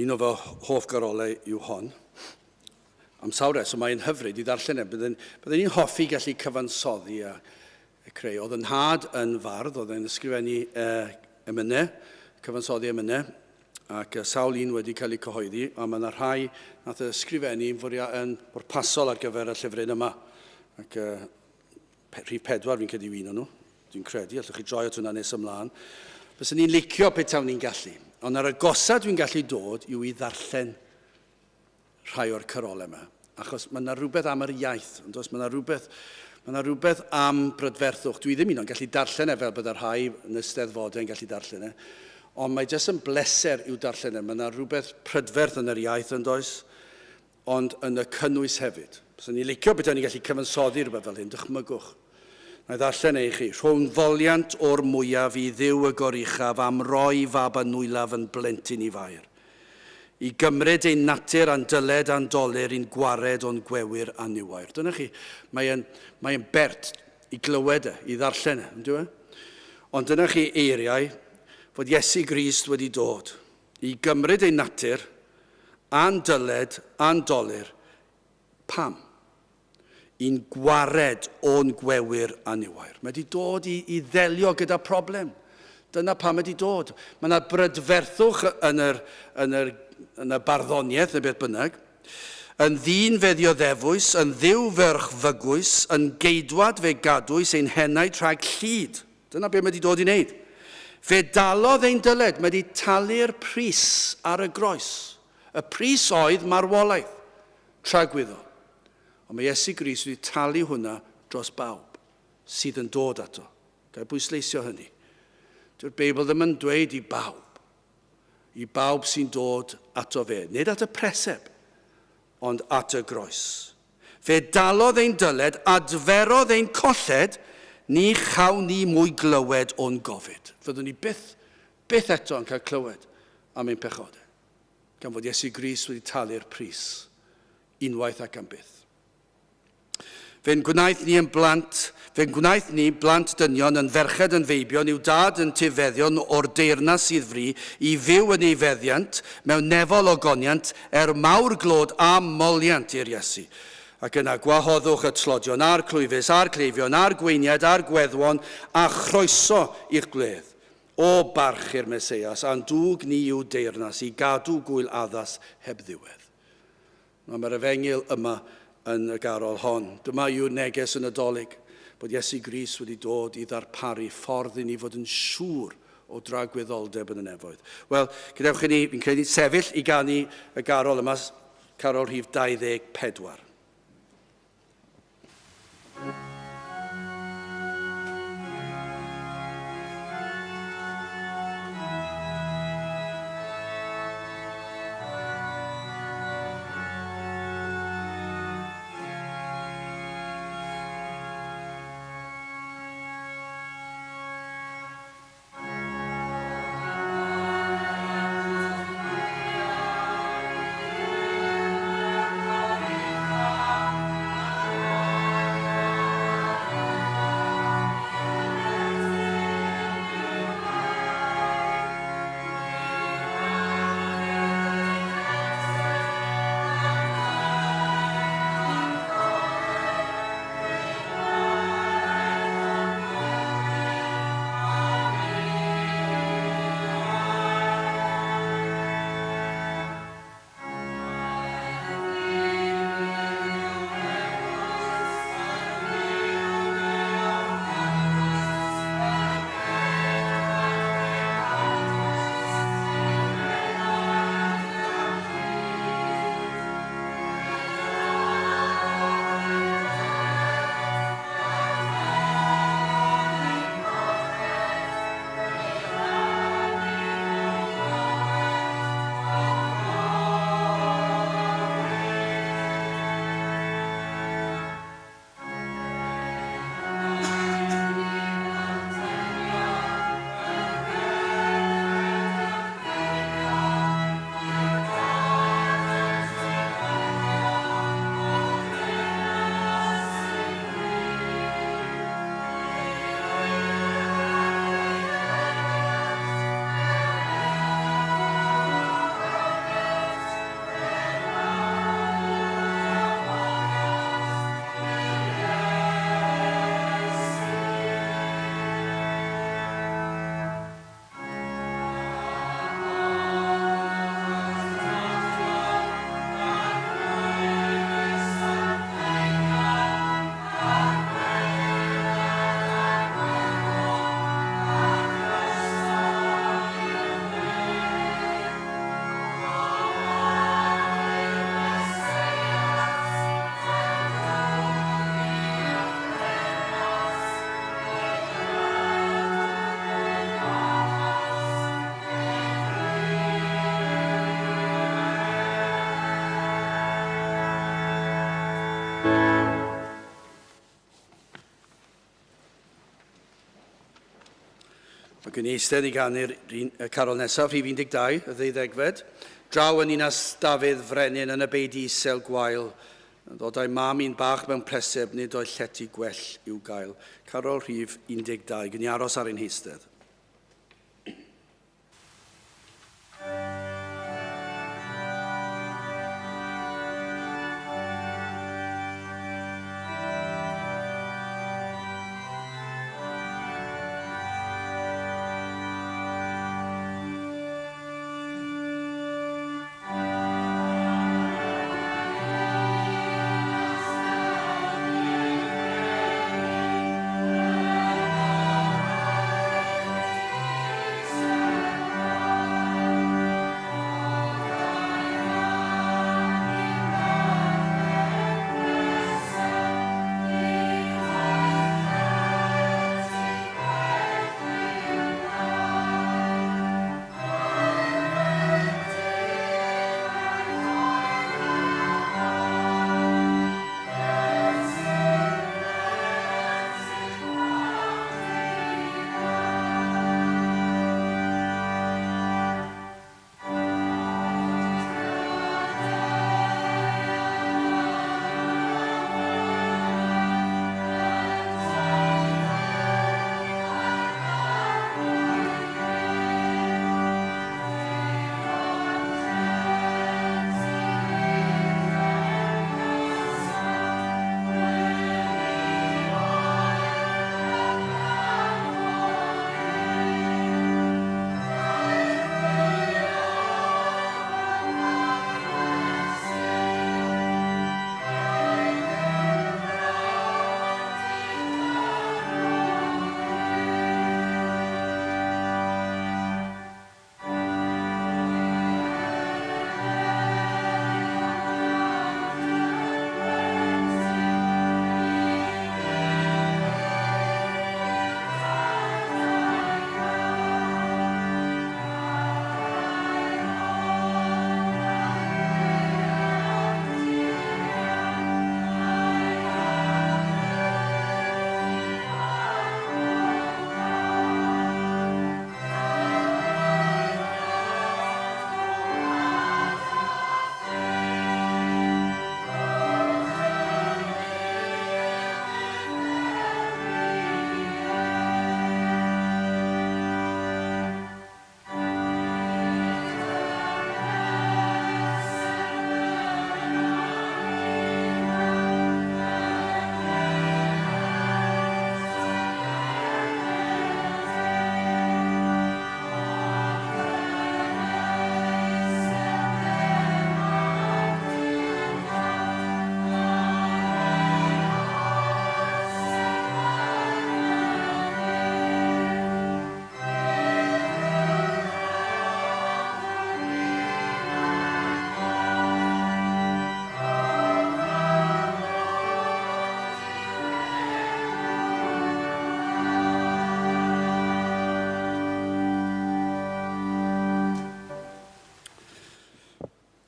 [SPEAKER 1] un o fy hoff garolau yw hon. Am sawl reswm, mae'n hyfryd i ddarllen e. Bydden, bydden ni'n hoffi gallu cyfansoddi a creu. Oedd yn nhad yn fardd, oedd e'n ysgrifennu emynau, cyfansoddi emynau, ac sawl un wedi cael eu cyhoeddi, a mae yna rhai nath ysgrifennu yn, fwria, yn bwrpasol ar gyfer y llyfryn yma. Ac rhif pedwar fi'n credu yw un o'n nhw. Dwi'n credu, allwch chi droi at hwnna nes ymlaen. Fyswn ni'n licio pe tawn ni'n gallu. Ond ar agosa dwi'n gallu dod yw i ddarllen rhai o'r carolau yma, achos mae yna rhywbeth am yr iaith, ond oes, mae yna rhywbeth am brydferthwch. Dwi ddim un o'n gallu darllen e fel byddai rhai yn y Steddfodau yn gallu darllen e, ond mae jyst yn bleser i'w darllen e. Mae yna rhywbeth prydferth yn yr iaith, yn does, ond yn y cynnwys hefyd. Byddwn ni'n licio beth ni'n gallu cyfansoddi rhywbeth fel hyn, dychmygwch. Na i ddarllen e i chi. Rhown foliant o'r mwyaf i Dduw y goruchaf am roi fab a nwyllaf yn blentyn i Fair. I gymryd ein natur a'n dyled a'n dolur i'n gwared o'n gwewyr a niwair. Dyna chi, mae bert i glywed e, i ddarllen e, on'd yw e? Ond dyna chi eiriau fod Iesu Grist wedi dod i gymryd ein natur a'n dyled a'n dolur. Pam? I'n gwared o'n gwewyr a niwair. Mae wedi dod i ddelio gyda problem. Dyna pam wedi dod. Mae yna brydferthwch yn y barddoniaeth neu beth bynnag. Yn ddyn fe ddioddefwys, yn ddiw ferch fygwys, yn geidwad fe gadwys ein henaid rhag llid. Dyna beth mae wedi dod i wneud. Fe dalodd ein dyled, mae wedi talu'r pris ar y groes. Y pris oedd marwolaeth, tragwyddol. Ond mae Iesu Grist wedi talu hwnna dros bawb sydd yn dod ato. Gael bwysleisio hynny. Dyw'r Beibl ddim yn dweud i bawb. I bawb sy'n dod ato fe. Nid at y preseb, ond at y groes. Fe dalodd ein dyled, adferodd ein colled, ni chawn ni mwy glywed o'n gofid. Fyddwn ni byth eto yn cael clywed am ein pechodau. Gan fod Iesu Grist wedi talu'r pris, unwaith ac am byth. Fe'n gwnaeth ni blant dynion yn ferched yn feibion i'w dad yn tifeddion o'r deyrnas sydd fri i fyw yn ei feddiant mewn nefol ogoniant er mawr glod a moliant i'r Iesu. Ac yna gwahoddwch y tlodion a'r clwyfus a'r cleifion a'r gweiniaid a'r gweddwon a chroeso i'ch gwledd. O barch i'r Meseias, a'n dwg ni i'w deyrnas i gadw gwyl addas heb ddiwedd. Mae'r efengyl yma yn y garol hon. Dyma yw'r neges yn y Nadolig, bod Iesu Grist wedi dod i ddarparu ffordd i ni fod yn siŵr o dragwyddoldeb yn y nefoedd. Wel, gadewch i ni, fi'n credu, sefyll i ganu y garol yma, carol rhif 24. Mae gen i eistedd i ganu'r carol nesaf, rhif 12, y ddeuddegfed. Draw yn ninas Dafydd Frenin yn y beudy isel gwael, yn ddod â'i mam un bach mewn preseb, nid oedd llety gwell i'w gael. Carol rhif 12, gen i aros ar ein heistedd.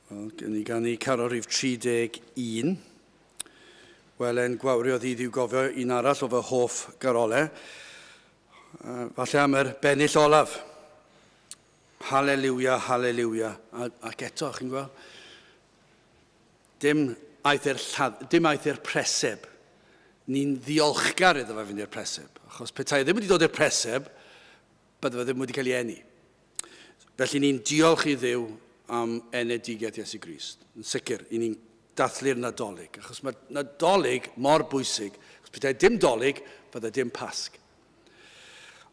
[SPEAKER 1] Wel, gen i ganu carol rhif 31. Wel, en gwawrio ddydd i'w gofio un arall o fy hoff garolau. Falle am yr bennill olaf. Haleliwia, haleliwia. Ac eto, chi'n gweld, dim aeth i'r lladd, dim aeth i'r preseb. Ni'n ddiolchgar iddo fe fynd i'r preseb. Achos petai ddim wedi dod i'r preseb, bydde fe ddim wedi cael ei eni. Felly ni'n diolch i Dduw am enedigaeth Iesu Grist. Yn sicr, i ni'n dathlu'r Nadolig, achos mae Nadolig mor bwysig. Achos petai dim Dolig, bydde dim Pasg.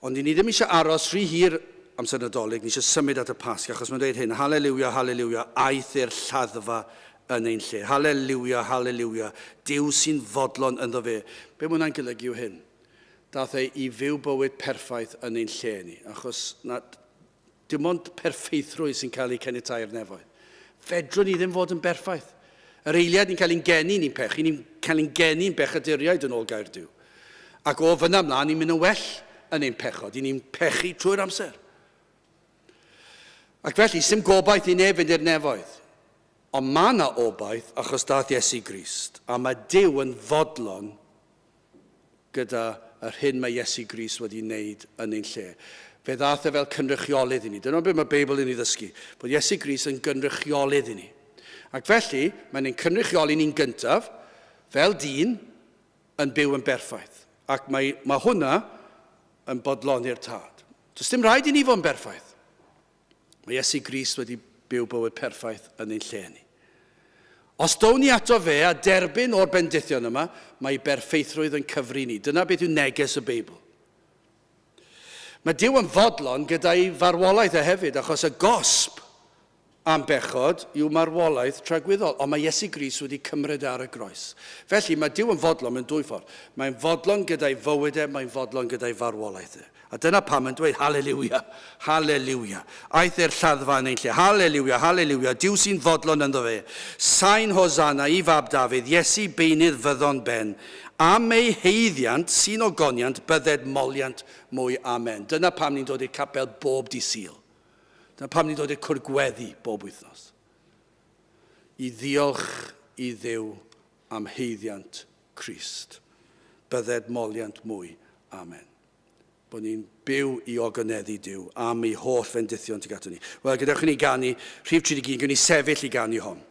[SPEAKER 1] Ond i ni ddim eisiau aros rhy hir amser Nadolig, ni eisiau symud at y Pasg, achos mae'n dweud hyn, Haleliwia, haleliwia, aeth i'r lladdfa yn ein lle. Haleliwia, haleliwia, Duw sy'n fodlon ynddo fe. Be mae hwnna'n golygu yw hyn? Daeth e i fyw bywyd perffaith yn ein lle ni, achos na, dim ond perffeithrwydd sy'n cael ei caniatáu i'r nefoedd. Fedrwn ni ddim fod yn berffaith. Yr eiliad ni'n cael ein geni ni'n pechu, ni'n cael ein geni'n bechaduriaid yn ôl gair Duw. Ac o fyna ymlaen ni'n mynd yn well yn ein pechod, i ni'n pechu trwy'r amser. Ac felly, sy'm gobaith i neb fynd i'r nefoedd. Ond mae yna obaith achos daeth Iesu Grist, a mae Duw yn fodlon gyda yr hyn mae Iesu Grist wedi wneud yn ein lle. Fe ddaeth e fel cynrychiolydd i ni. Dyna beth mae'r Beibl yn ei ddysgu, bod Iesu Grist yn gynrychiolydd i ni. Ac felly, mae'n ein cynrychioli ni'n gyntaf, fel dyn, yn byw yn berffaith. Ac mae, mae hwnna yn bodloni'r tad. Does dim rhaid i ni fod yn berffaith. Mae Iesu Grist wedi byw bywyd perffaith yn ein lle ni. Os down ni ato fe a derbyn o'r bendithion yma, mae ei berffeithrwydd yn cyfri ni. Dyna beth yw neges y Beibl. Mae Duw yn fodlon gyda'i farwolaeth e hefyd, achos y gosb am bechod yw marwolaeth tragwyddol, ond mae Iesu Grist wedi cymryd e ar y groes. Felly, mae Duw yn fodlon mewn dwy ffordd. Mae'n fodlon gyda'i fywyd e, mae'n fodlon gyda'i farwolaeth e. A dyna pam yn dweud haleliwia, haleliwia. Aeth e'r lladdfa yn ein lle. Haleliwia, haleliwia, Duw sy'n fodlon ynddo fe. Sain Hosanna i fab Dafydd, Iesu beunydd fyddon ben. Am ei haeddiant sy'n ogoniant, bydded moliant mwy. Amen. Dyna pam ni'n dod i'r capel bob dydd Sul. Dyna pam ni'n dod i'r cwrdd gweddi bob wythnos. I ddiolch i Dduw am haeddiant Crist. Bydded moliant mwy. Amen. Bod ni'n byw i ogoneddu Duw am ei holl fendithion tuag ato ni. Wel, gadewch i ni ganu rhif 31, gwn ni sefyll i ganu hon.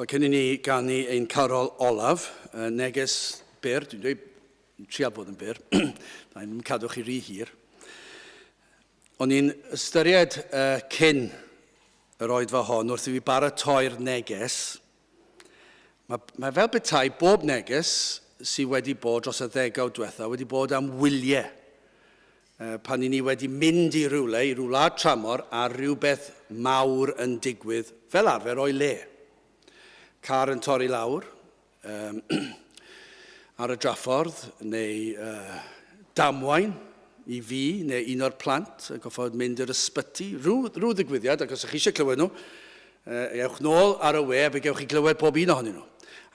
[SPEAKER 1] Wel, cyn i ni ganu ein carol olaf, neges byr, dwi'n dweud, trial bod yn byr, na i'm cadw chi rhy hir. O'n i'n ystyried cyn yr oedfa hon wrth i fi baratoi'r neges, Mae, mae fel petai bob neges sydd wedi bod dros y ddegawd diwetha wedi bod am wyliau. Pan i ni wedi mynd i rywle, i ryw wlad tramor, a rhywbeth mawr yn digwydd, fel arfer o'i le. Car yn torri lawr um, ar y draffordd, neu uh, damwain i fi neu un o'r plant yn goffod mynd i'r ysbyty. Rhyw, rhyw ddigwyddiad, ac os ydych chi eisiau clywed nhw, ewch nôl ar y we a fe gewch chi glywed pob un ohonyn nhw.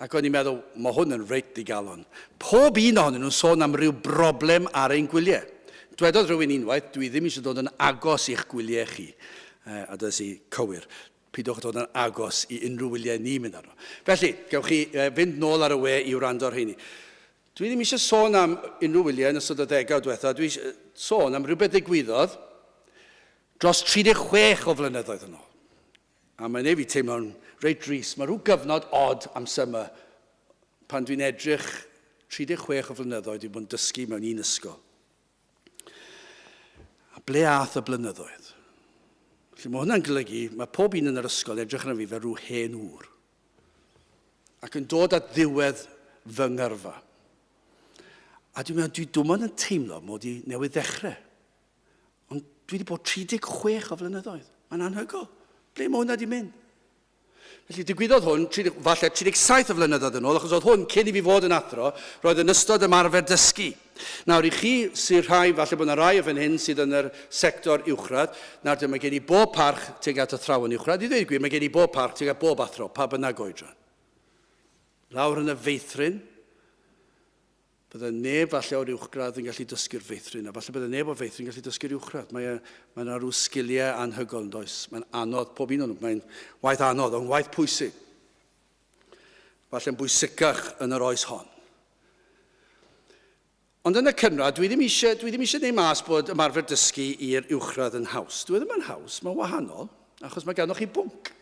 [SPEAKER 1] Ac o'n i'n meddwl, mae hwn yn reit ddigalon. Pob un ohonyn nhw'n sôn am ryw broblem ar ein gwyliau. Dwedodd rhywun unwaith, dwi ddim eisiau dod yn agos i'ch gwyliau chi. A dyna si cywir. Peidiwch dod yn agos i unrhyw wyliau ni'n mynd arno. Felly, gewch chi fynd nôl ar y we i wrando ar rheini. Dwi ddim eisiau sôn am unrhyw wyliau yn ystod y ddegawd diwetha. Dwi eisiau sôn am rhywbeth ddigwyddodd dros 36 o flynyddoedd yn ôl. A mae'n ei fi teimlo'n reit drist. Mae rhyw gyfnod od amser yma pan dwi'n edrych 36 o flynyddoedd dwi'n bod yn dysgu mewn un ysgol. A ble ath y blynyddoedd? Felly mae hwnna'n golygu, mae pob un yn yr ysgol edrych arno fi fel rhyw hen ŵr. Ac yn dod at ddiwedd fy ngyrfa. A dwi'n meddwl, dwi dwi'n yn teimlo mod i newydd ddechrau. Ond dwi wedi bod 36 o flynyddoedd. Mae'n anhygoel. Ble mae hwnna wedi mynd? Felly digwyddodd hwn, 30, falle 37 o flynyddoedd yn ôl, achos oedd hwn cyn i fi fod yn athro, roedd yn ystod ymarfer dysgu. Nawr i chi sy'n rhai, falle bod yna rai o fan hyn sydd yn yr sector uwchradd, nawr dyma gen i bob parch tuag at athrawon uwchradd, i ddweud gwir, mae gen i bob parch tuag at bob athro, pa bynnag oedran. Lawr yn y feithrin, Bydde neb falle o'r uwchgradd yn gallu dysgu'r feithrin, a falle bydde neb o'r feithrin yn gallu dysgu'r uwchradd. Mae, e, mae yna rhyw sgiliau anhygoel yn does. Mae'n anodd, pob un o'n nhw. Mae'n waith anodd, ond waith pwysig. Falle'n bwysicach yn yr oes hon. Ond yn y cynradd, dwi ddim eisiau, dwi ddim eisiau gwneud mas bod ymarfer dysgu i'r uwchradd yn haws. Dwi ddim yn haws, mae'n wahanol, achos mae ganddoch chi bwnc.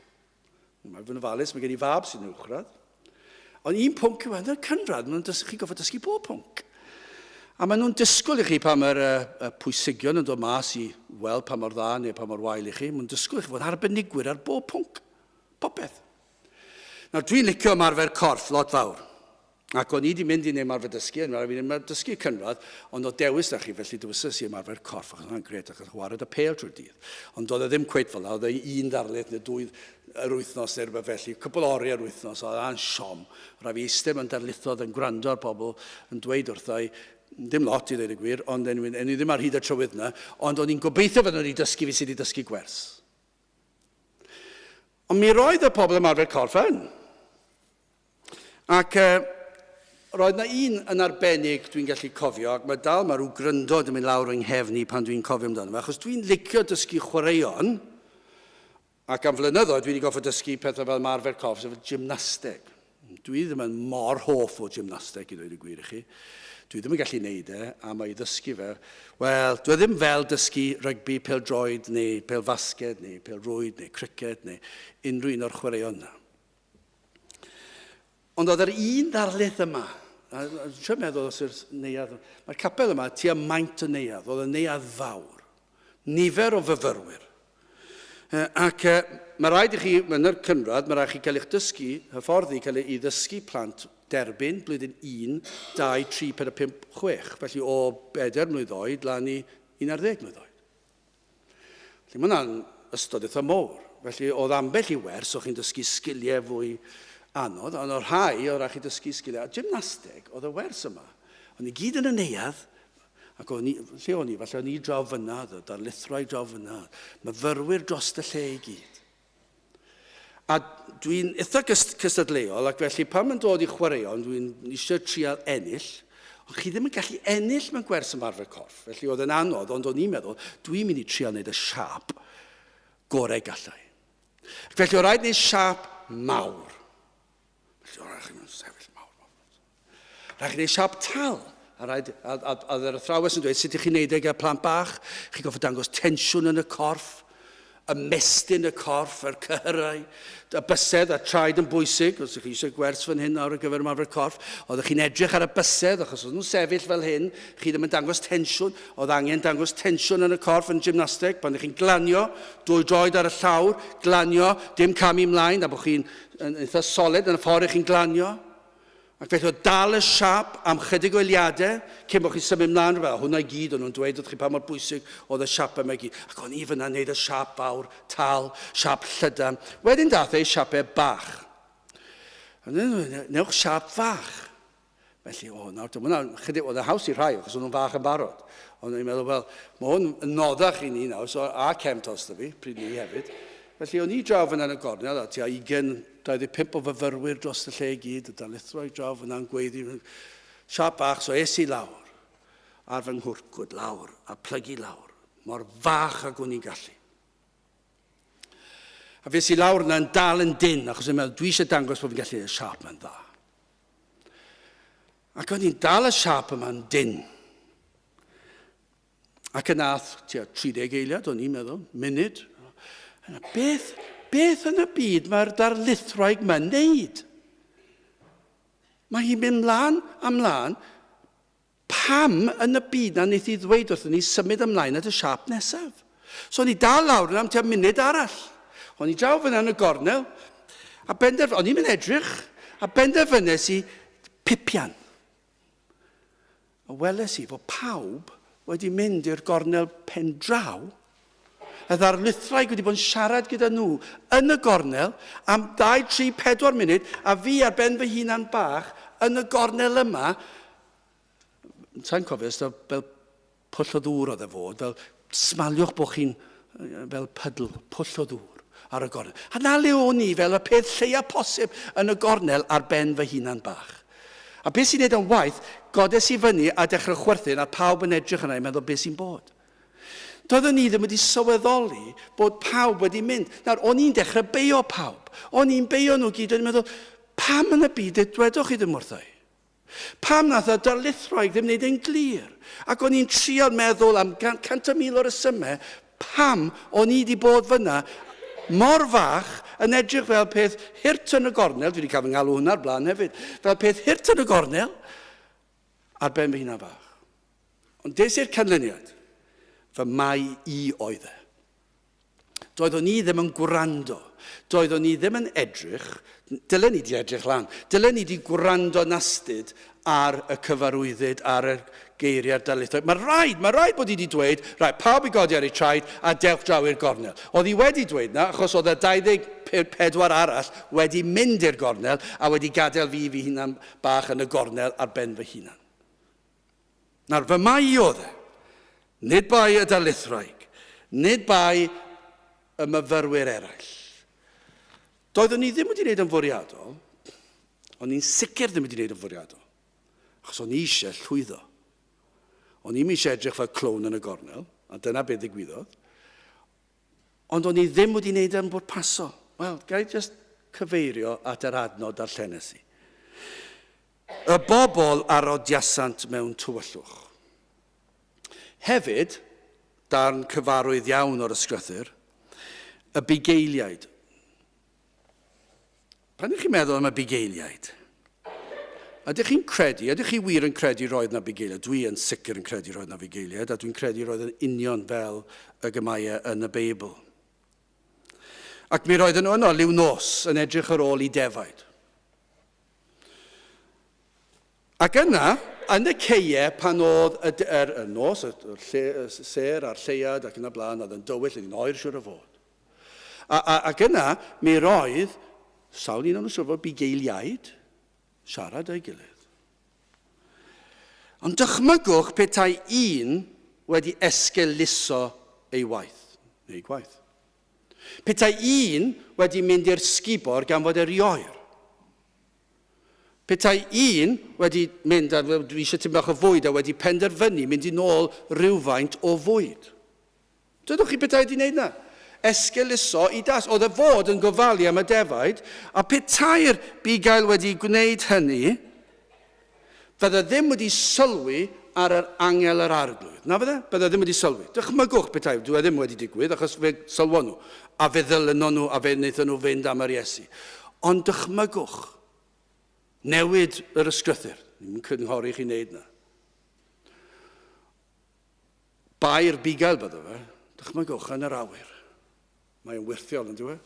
[SPEAKER 1] Mae'n fod yn ofalus, mae gen i fab sy'n uwchradd. Ond un pwnc yw e, yn y cynradd, maen nhw'n chi gofod dysgu bob pwnc. A maen nhw'n disgwyl i chi pa mae'r uh, pwysigion yn dod mas i weld pa mor dda neu pa mor wael i chi. Maen nhw'n disgwyl i chi fod yn arbenigwyr ar bob pwnc. Popeth. Nawr, dwi'n licio ymarfer corff lot fawr. Ac o'n i 'di mynd i wneud ymarfer dysgu, yn rhaid fi wneud dysgu cynradd, ond oedd dewis 'da chi, felly dewisais i ymarfer corff, achos hwnna'n grêt, achos chwarae 'da pêl trwy'r dydd. Ond doedd e ddim cweit fel 'na, oedd e un ddarlith neu dwy yr wythnos neu rhywbeth felly, cwpl o oriau yr wythnos, oedd e'n siom. Rhaid fi eistedd mewn darlithoedd yn gwrando ar pobl yn dweud wrtha i, dim lot i ddweud y gwir, ond anyway, o'n i ddim ar hyd y trywydd 'na, ond o'n i'n gobeithio fydden nhw wedi dysgu fi sut i dysgu gwers. Ond mi roedd y pobl ymarfer corff yn. Ac uh, roedd na un yn arbennig dwi'n gallu cofio, ac mae dal mae rhyw gryndod yn mynd lawr yng nghefn i pan dwi'n cofio amdano fe, achos dwi'n licio dysgu chwaraeon, ac am flynyddoedd dwi wedi gorfod dysgu pethau fel ymarfer corff, sef gymnasteg. Dwi ddim yn mor hoff o gymnasteg i ddweud y gwir i chi. Dwi ddim yn gallu neud e, a mae i ddysgu fe. Wel, dwi ddim fel dysgu rygbi, pêl-droed, neu pêl-fasged, neu pêl-rwyd, neu criced, neu unrhyw un o'r chwaraeon yna. Ond oedd yr un ddarlith yma, a dwi'n trio meddwl os yw'r neuadd, mae'r capel yma tua maint y neuadd, oedd y neuadd fawr, nifer o fyfyrwyr. Ac mae rhaid i chi, yn yr cynradd, mae rhaid chi cael eich dysgu, hyfforddi, cael ei ddysgu plant derbyn blwyddyn 1, 2, 3, 4, 5, 6. Felly o bedair mlwydd oed lan i 11 mlwydd oed. Felly mae hwnna'n ystod eitha mowr. Felly oedd ambell i wers, o'ch chi'n dysgu sgiliau fwy anodd, ond oedd rhai oedd rhaid chi dysgu sgiliau. A gymnasteg oedd y wers yma. O'n i gyd yn y neuadd, ac o'n i, lle o'n i, falle o'n i draw fyna, darlithrau draw fyna, myfyrwyr dros y lle i gyd. A dwi'n eitha cystadleuol, ac felly pan mae'n dod i chwaraeon, dwi'n eisiau trial ennill, ond chi ddim yn gallu ennill mewn gwers ymarfer corff. Felly oedd yn anodd, ond o'n i'n meddwl, dwi'n mynd i trial wneud y siâp gorau gallai. Ac felly oedd rhaid wneud siâp mawr. Felly oedd rhaid chi'n sefyll mawr, mawr. Rhaid chi wneud siâp tal. A, rhaid, a, a, a, a yr athrawes yn dweud, sut ych chi'n neud e gyda plant bach? Chi'n gorfod dangos tensiwn yn y corff, ymestyn y corff, yr cyhyrau, y bysedd a traed yn bwysig, os ych chi eisiau gwers fan hyn nawr ar gyfer ymarfer corff, oeddech chi'n edrych ar y bysedd, achos oedd nhw'n sefyll fel hyn, chi ddim yn dangos tensiwn, oedd angen dangos tensiwn yn y corff yn gymnasteg, pan ych chi'n glanio, dwy droed ar y llawr, glanio, dim camu ymlaen, a bod chi'n eitha solid yn y ffordd ych chi'n glanio. Ac felly oedd dal y siâp am chydig o eiliadau cyn bod chi'n symud mlaen rhywbeth. A hwnna i gyd, o'n nhw'n dweud wrth chi pa mor bwysig oedd y siâp yma i gyd. Ac o'n i fyna'n neud y siâp fawr, tal, siâp llydan. Wedyn dath e i siapau bach. Newch siap fach. Felly, o, nawr, dyma hwnna, chydig, oedd y haws i rhai, achos o'n nhw'n fach yn barod. Ond o'n i'n meddwl, wel, mae hwn yn noddach i ni nawr, so, a cefn tost fi, pryd ni hefyd. Felly, o'n i draw fyna yn y gornel, a tua 20, 25 o fyfyrwyr dros y lle i gyd, y darlithwyr draw fyna'n gweiddi, siap bach, so es i lawr, ar fy nghwrcwd lawr, a plygu lawr, mor fach ag o'n i'n gallu. A fe i lawr yna yn dal yn dyn, achos o'n meddwl, dwi eisiau dangos bod fi'n gallu y siap yma'n dda. Ac o'n i'n dal y siap yma'n dyn. Ac yna ath tua 30 eiliad, o'n i'n meddwl, munud. Yna, beth, beth yn y byd mae'r darlithwraig ma'n neud? Mae hi'n mynd mlaen a mlaen. Pam yn y byd na wnaeth hi ddweud wrthyn ni symud ymlaen at y siap nesaf? So o'n i dal lawr yna am tua munud arall. O'n i draw fyna yn y gornel, a benderf... o'n i'n mynd edrych, a benderfynes i pipian. A weles i fod pawb wedi mynd i'r gornel pen draw, y ddarlithwraig wedi bod yn siarad gyda nhw yn y gornel am 2, 3, 4 munud, a fi ar ben fy hunan bach yn y gornel yma, sa'n cofio, os fel pwll o ddŵr oedd e fod, fel smaliwch bod chi'n fel puddle, pwll o ddŵr ar y gornel. A na le o'n i fel y peth lleia posib yn y gornel ar ben fy hunan bach. A beth sy'n neud yn waith, godes i fyny a dechrau chwerthin a pawb yn edrych yna i meddwl beth sy'n bod. Doeddwn ni ddim wedi sylweddoli bod pawb wedi mynd. Nawr, o'n i'n dechrau beio pawb. O'n i'n beio nhw gyd. O'n i'n meddwl, pam yn y byd y dwedwch chi ddim wrtho i? Pam nath y darlithwraig ddim wneud e'n glir? Ac o'n i'n trio meddwl am 100,000 o resymau pam o'n i wedi bod fyna mor fach yn edrych fel peth hurt yn y gornel, dwi wedi cael fy ngalw hwnna'r blaen hefyd, fel peth hurt yn y gornel, ar ben fy hunan fach. Ond des i'r canlyniad, fy mai i oedd e. Doeddwn i ddim yn gwrando. Doeddwn i ddim yn edrych. Dylen ni di edrych lan. Dylen ni di gwrando yn astud ar y cyfarwyddyd, ar y geiriau'r darlithoedd. Mae rhaid, mae rhaid bod i wedi dweud, rhaid, pawb i godi ar eu traed a dewch draw i'r gornel. Oedd hi wedi dweud na, achos oedd y 24 arall wedi mynd i'r gornel a wedi gadael fi fi hunan bach yn y gornel ar ben fy hunan. Nawr, fy mai i oedd e. Nid bai y darlithwraig. Nid bai y myfyrwyr eraill. Doeddwn i ddim wedi wneud yn fwriadol, o'n i'n sicr ddim wedi wneud yn fwriadol, achos o'n i eisiau llwyddo. O'n i'm eisiau edrych fel clown yn y gornel, a dyna beth ddigwyddodd. Ond o'n i ddim wedi wneud e'n bwrpasol. Wel, ga i jyst cyfeirio at yr adnod darllenes i. Y bobl a rodiasant mewn tywyllwch. Hefyd, darn cyfarwydd iawn o'r ysgrythur, y bugeiliaid. Pan ydych chi'n meddwl am y bugeiliaid, ydych chi'n credu, ydych chi wir yn credu roedd na bugeiliaid? Dwi yn sicr yn credu roedd na fugeiliaid, a dwi'n credu roedd yn union fel y gymau e yn y Beibl. Ac mi roedden nhw yno liw nos yn edrych ar ôl i defaid. Ac yna, yn y ceie, pan oedd y, er, y nos, y, y, lle, y sêr a'r lleuad ac yn y blaen, oedd yn dywyll, oedd hi'n oer siwr o fod. A, a, ac yna, mi roedd sawl un o'n nhw siwr fod bugeiliaid siarad â'i gilydd. Ond dychmygwch petai un wedi esgeuluso ei waith, neu gwaith. Petai un wedi mynd i'r sgubor gan fod e ry oer. Petai un wedi mynd a dwi eisiau tipyn bach o fwyd a wedi penderfynu mynd i nôl rhywfaint o fwyd. Dydwch chi petai wedi wneud na? Esgeuluso i das. Oedd e fod yn gofalu am y defaid, a petai'r bugail wedi gwneud hynny, fydde ddim wedi sylwi ar yr angel yr arglwydd. Na fydde? Bydde ddim wedi sylwi. Dychmygwch petai, dwi e ddim wedi digwydd, achos fe sylwon nhw, a fe ddylynon nhw, a fe wnaethon nhw fynd am yr Iesu. Ond dychmygwch, newid yr ysgrythur. Ni'n cynghori chi wneud na. Bai'r bugail bydde fe, dychmygwch yn yr awyr. Mae'n wyrthiol, yn dyw e?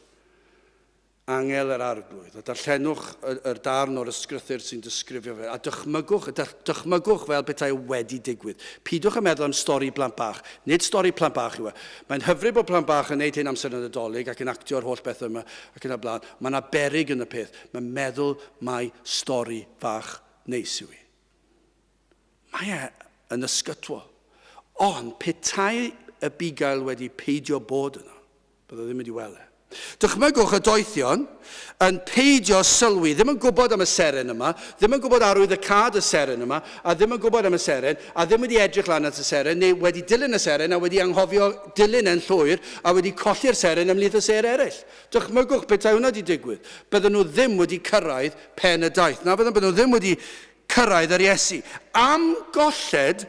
[SPEAKER 1] Angel yr Arglwydd, a darllenwch yr darn o'r ysgrythur sy'n disgrifio fe, a dychmygwch, dychmygwch fel petai wedi digwydd. Pidwch yn meddwl am stori blant bach. Nid stori plant bach yw e. Mae'n hyfryd bod plant bach yn neud hyn amser yn y Nadolig ac yn actio'r holl bethau yma ac yn y blaen. Mae yna beryg yn y peth. Mae'n meddwl mai stori fach neis yw hi. Mae e yn ysgytwol. Ond petai y bugail wedi peidio bod yno, bydde ddim wedi weld e. Dychmygwch y doethion yn peidio sylwi, ddim yn gwybod am y seren yma, ddim yn gwybod arwydd y cad y seren yma, a ddim yn gwybod am y seren, a ddim wedi edrych lan at y seren, neu wedi dilyn y seren a wedi anghofio dilyn e'n llwyr, a wedi colli'r seren ymhlith y sêr eraill. Dychmygwch petai hwnna wedi digwydd. Bydden nhw ddim wedi cyrraedd pen y daith. Na fydden, bydden nhw ddim wedi cyrraedd yr Iesu. Am golled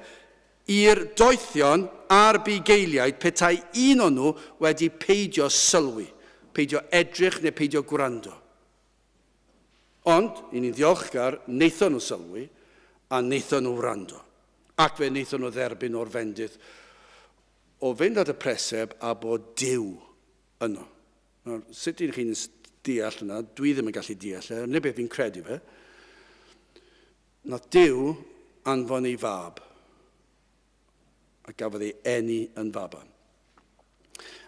[SPEAKER 1] i'r doethion a'r bugeiliaid petai un o nhw wedi peidio sylwi, peidio edrych neu peidio gwrando. Ond, i ni'n ddiolchgar, wnaethon nhw sylwi a wnaethon nhw wrando. Ac fe wnaethon nhw dderbyn o'r fendith o fynd at y preseb a bod Duw yno. Nawr, sut ydych chi'n deall hwnna? Dwi ddim yn gallu deall e, yr unig beth fi'n credu fe. Nath Duw anfon ei fab, a gafodd ei eni yn faban.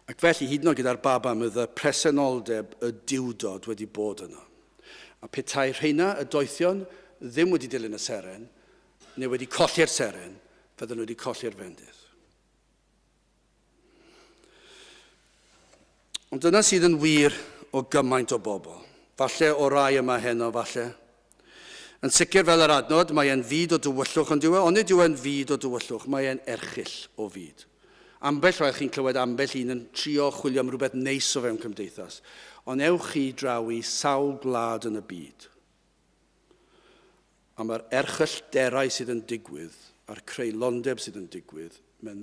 [SPEAKER 1] Ac felly, hyd yn oed gyda'r baban, mae y presenoldeb y duwdod wedi bod yno. A petai rheina y doethion ddim wedi dilyn y seren, neu wedi colli'r seren, fydden nhw wedi colli'r fendith. Ond dyna sydd yn wir o gymaint o bobl. Falle o rai yma heno, falle. Yn sicr fel yr adnod, mae e'n fyd o dywyllwch, ond dyw e, onid yw e'n fyd o dywyllwch, mae e'n erchyll o fyd. Ambell waith chi'n clywed ambell un yn trio chwilio am rhywbeth neis o fewn cymdeithas, ond ewch chi draw i sawl gwlad yn y byd. A mae'r erchyllterau sydd yn digwydd, a'r creulondeb sydd yn digwydd, mae'n,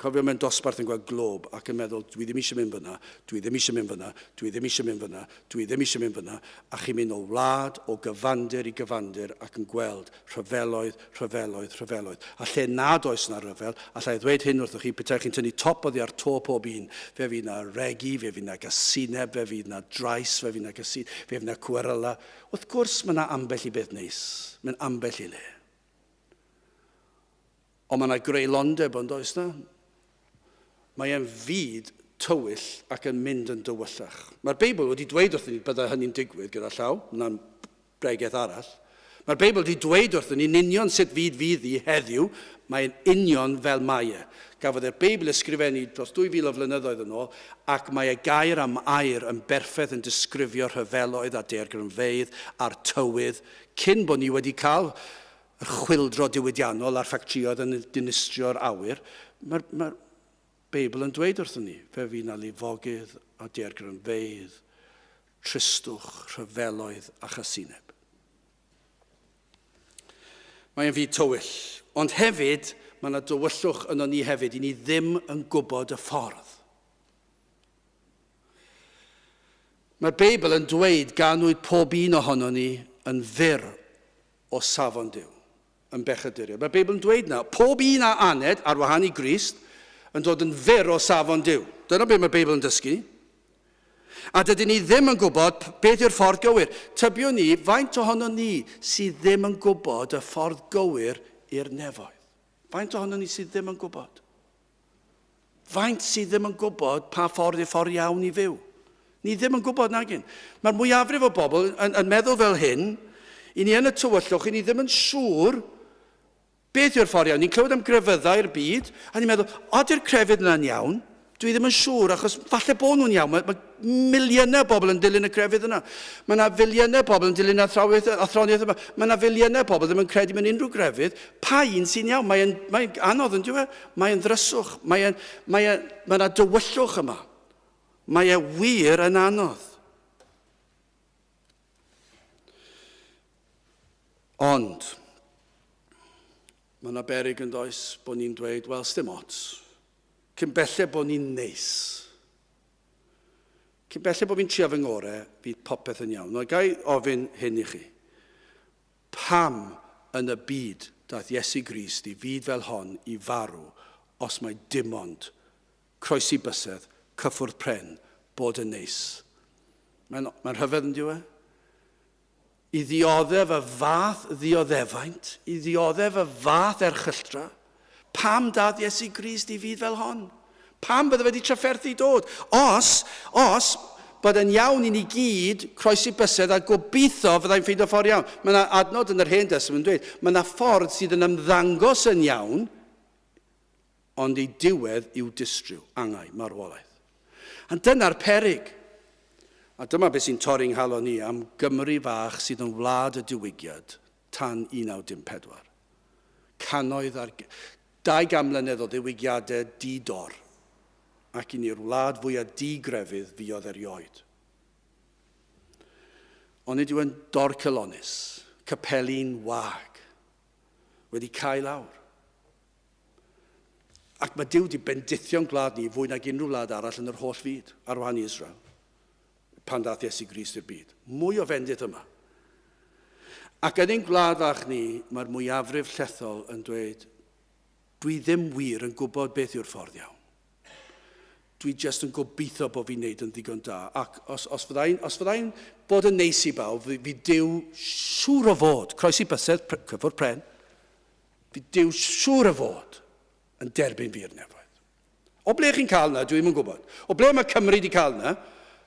[SPEAKER 1] cofio mewn dosbarth yn gweld glob ac yn meddwl, dwi ddim eisiau mynd fyna, dwi ddim eisiau mynd fyna, dwi ddim eisiau mynd fyna, dwi ddim eisiau mynd fyna, a chi'n mynd o wlad, o gyfandir i gyfandir ac yn gweld rhyfeloedd, rhyfeloedd, rhyfeloedd. A lle nad oes na ryfel, allai ddweud hyn wrthoch chi, petai chi'n tynnu top oddi ar to pob un, fe fydd na regi, fe fydd na gasineb, fe fydd na drais, fe fydd na gasin, fe fydd na cweryla. Wrth gwrs, mae yna ambell i beth neis, mewn ambell i le. Ond mae yna greulondeb ond oes na? Mae e'n fyd tywyll ac yn mynd yn dywyllach. Mae'r Beibl wedi dweud wrthyn ni byddai hynny'n digwydd gyda llaw, na'n bregeth arall. Mae'r Beibl wedi dweud wrthyn ni'n union sut fyd fydd hi heddiw, mae'n union fel mae e. Gafodd e'r Beibl ysgrifennu dros 2,000 o flynyddoedd yn ôl, ac mae e gair am air yn berffaith yn disgrifio rhyfeloedd a daeargrynfeydd a'r tywydd, cyn bod ni wedi cael yr chwyldro diwydiannol a'r ffactrïoedd yn dinistrio'r awyr. Mae'r mae Beibl yn dweud wrthyn ni, fe fydd 'na lifogydd a daeargrynfeydd, tristwch, rhyfeloedd a chasineb. Mae'n fyd tywyll, ond hefyd mae yna dywyllwch yno ni hefyd, i ni ddim yn gwybod y ffordd. Mae'r Beibl yn dweud ganwyd pob un ohono ni yn fyr o safon Duw, yn bechaduriaid. Mae'r Beibl yn dweud na, pob un a aned, ar wahân i Grist, yn dod yn fyr o safon Duw. Dyna beth mae'r Beibl yn dysgu. A dydyn ni ddim yn gwybod beth yw'r ffordd gywir. Tybiwn ni, faint ohonon ni sydd ddim yn gwybod y ffordd gywir i'r nefoedd? Faint ohonon ni sydd ddim yn gwybod? Faint sydd ddim yn gwybod pa ffordd yw'r ffordd iawn i fyw? Ni ddim yn gwybod nagyn. Mae'r mwyafrif o bobl yn, yn meddwl fel hyn, i ni yn y tywyllwch, i ni ddim yn siŵr Beth yw'r ffordd iawn? Ni'n clywed am grefyddau'r byd, a ni'n meddwl, ody'r crefydd yna'n iawn? Dwi ddim yn siŵr, achos falle bod nhw'n iawn. Mae, mae miliynau o bobl yn dilyn y crefydd yna. Mae yna filiynau o bobl yn dilyn athrawiaeth, athroniaeth yma. Mae yna filiynau o bobl ddim yn credu mewn unrhyw grefydd. Pa un sy'n iawn? Mae'n mae anodd yn diwedd. Mae'n ddryswch. Mae'n, mae, mae yna dywyllwch yma. Mae e wir yn anodd. Ond, mae yna beryg yn does bod ni'n dweud, wel, sdim ots. Cyn belled bod ni'n neis. Cyn belled bod fi'n trio fy ngorau, fydd popeth yn iawn. Nawr, gai ofyn hyn i chi. Pam yn y byd daeth Iesu Grist i fyd fel hon i farw os mae dim ond croesi bysedd, cyffwrdd pren, bod yn neis? Mae'n mae rhyfedd yn diwe. I ddioddef y fath ddioddefaint, i ddioddef y fath erchylltra, pam dad Iesu Grist i fyd fel hon? Pam bydde wedi trafferthu dod? Os, os bod yn iawn i ni gyd croesi bysedd a gobeithio fyddai'n ffeindio ffordd iawn. Mae yna adnod yn yr Hen Destament yn dweud, mae yna ffordd sydd yn ymddangos yn iawn, ond ei diwedd yw distryw, angau, marwolaeth. A dyna'r perig. A dyma beth sy'n torri'n nghalon ni am Gymru fach sydd yn wlad y diwygiad tan 1914. Cannoedd ar 200 mlynedd o ddiwygiadau di-dor ac i ni'r wlad fwyaf digrefydd fuodd erioed. Ond nid yw yn dorcalonnus, capeli'n wag, wedi cael lawr. Ac mae Duw wedi bendithio'n gwlad ni fwy nag unrhyw wlad arall yn yr holl fyd, ar wahân i Israel, pan ddaeth Iesu Grist i'r byd. Mwy o fendith yma. Ac yn ein gwlad fach ni, mae'r mwyafrif llethol yn dweud, dwi ddim wir yn gwybod beth yw'r ffordd iawn. Dwi jyst yn gobeithio bod fi'n neud yn ddigon da. Ac os, os fyddai'n os fyddai bod yn neis i bawb, fi, fi Duw siŵr o fod, croesi bysedd, cyffwrdd pren, fi Duw siŵr o fod yn derbyn fi i'r nefoedd. O ble chi'n cael na, dwi ddim yn gwybod. O ble mae Cymru wedi cael na,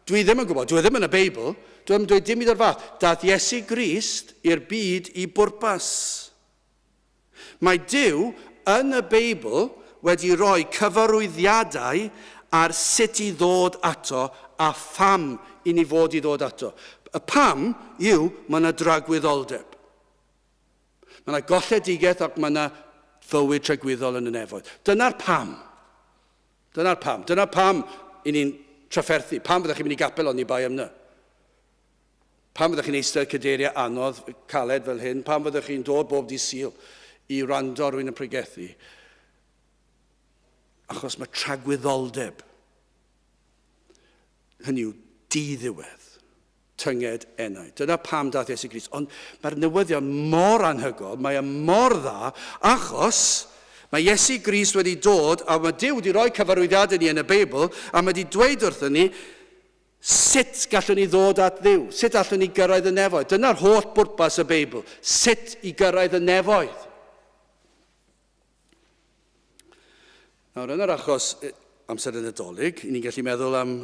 [SPEAKER 1] dwi ddim yn gwybod. Dwi ddim yn y Beibl, dwi ddim yn dweud dim byd o'r fath. Daeth Iesu Grist i'r byd i bwrpas. Mae Duw yn y Beibl wedi rhoi cyfarwyddiadau ar sut i ddod ato a pham i ni fod i ddod ato. Y pam yw mae yna dragwyddoldeb. Mae yna golledigaeth ac mae yna fywyd tragwyddol yn y nefoedd. Dyna'r pam. Dyna'r pam. Dyna pam i ni'n trafferthu. Pam fyddech chi'n mynd i gapel ond ni bai am yna? Pam fyddech chi'n eistedd cadeiriau anodd, caled fel hyn? Pam fyddech chi'n dod bob dydd Sul i wrando ar rywun yn pregethu? Achos mae tragwyddoldeb, hynny yw diddiwedd, tynged enaid. Dyna pam daeth Iesu Grist. Ond mae'r newyddion mor anhygoel, mae e mor dda, achos mae Iesu Grist wedi dod, a mae Duw wedi rhoi cyfarwyddiadau ni yn y Beibl, a mae wedi dweud wrthyn ni sut gallwn ni ddod at Dduw, sut allwn ni gyrraedd y nefoedd. Dyna'r holl bwrpas y Beibl, sut i gyrraedd y nefoedd. Nawr, yn yr achos amser y Nadolig, i ni'n gallu meddwl am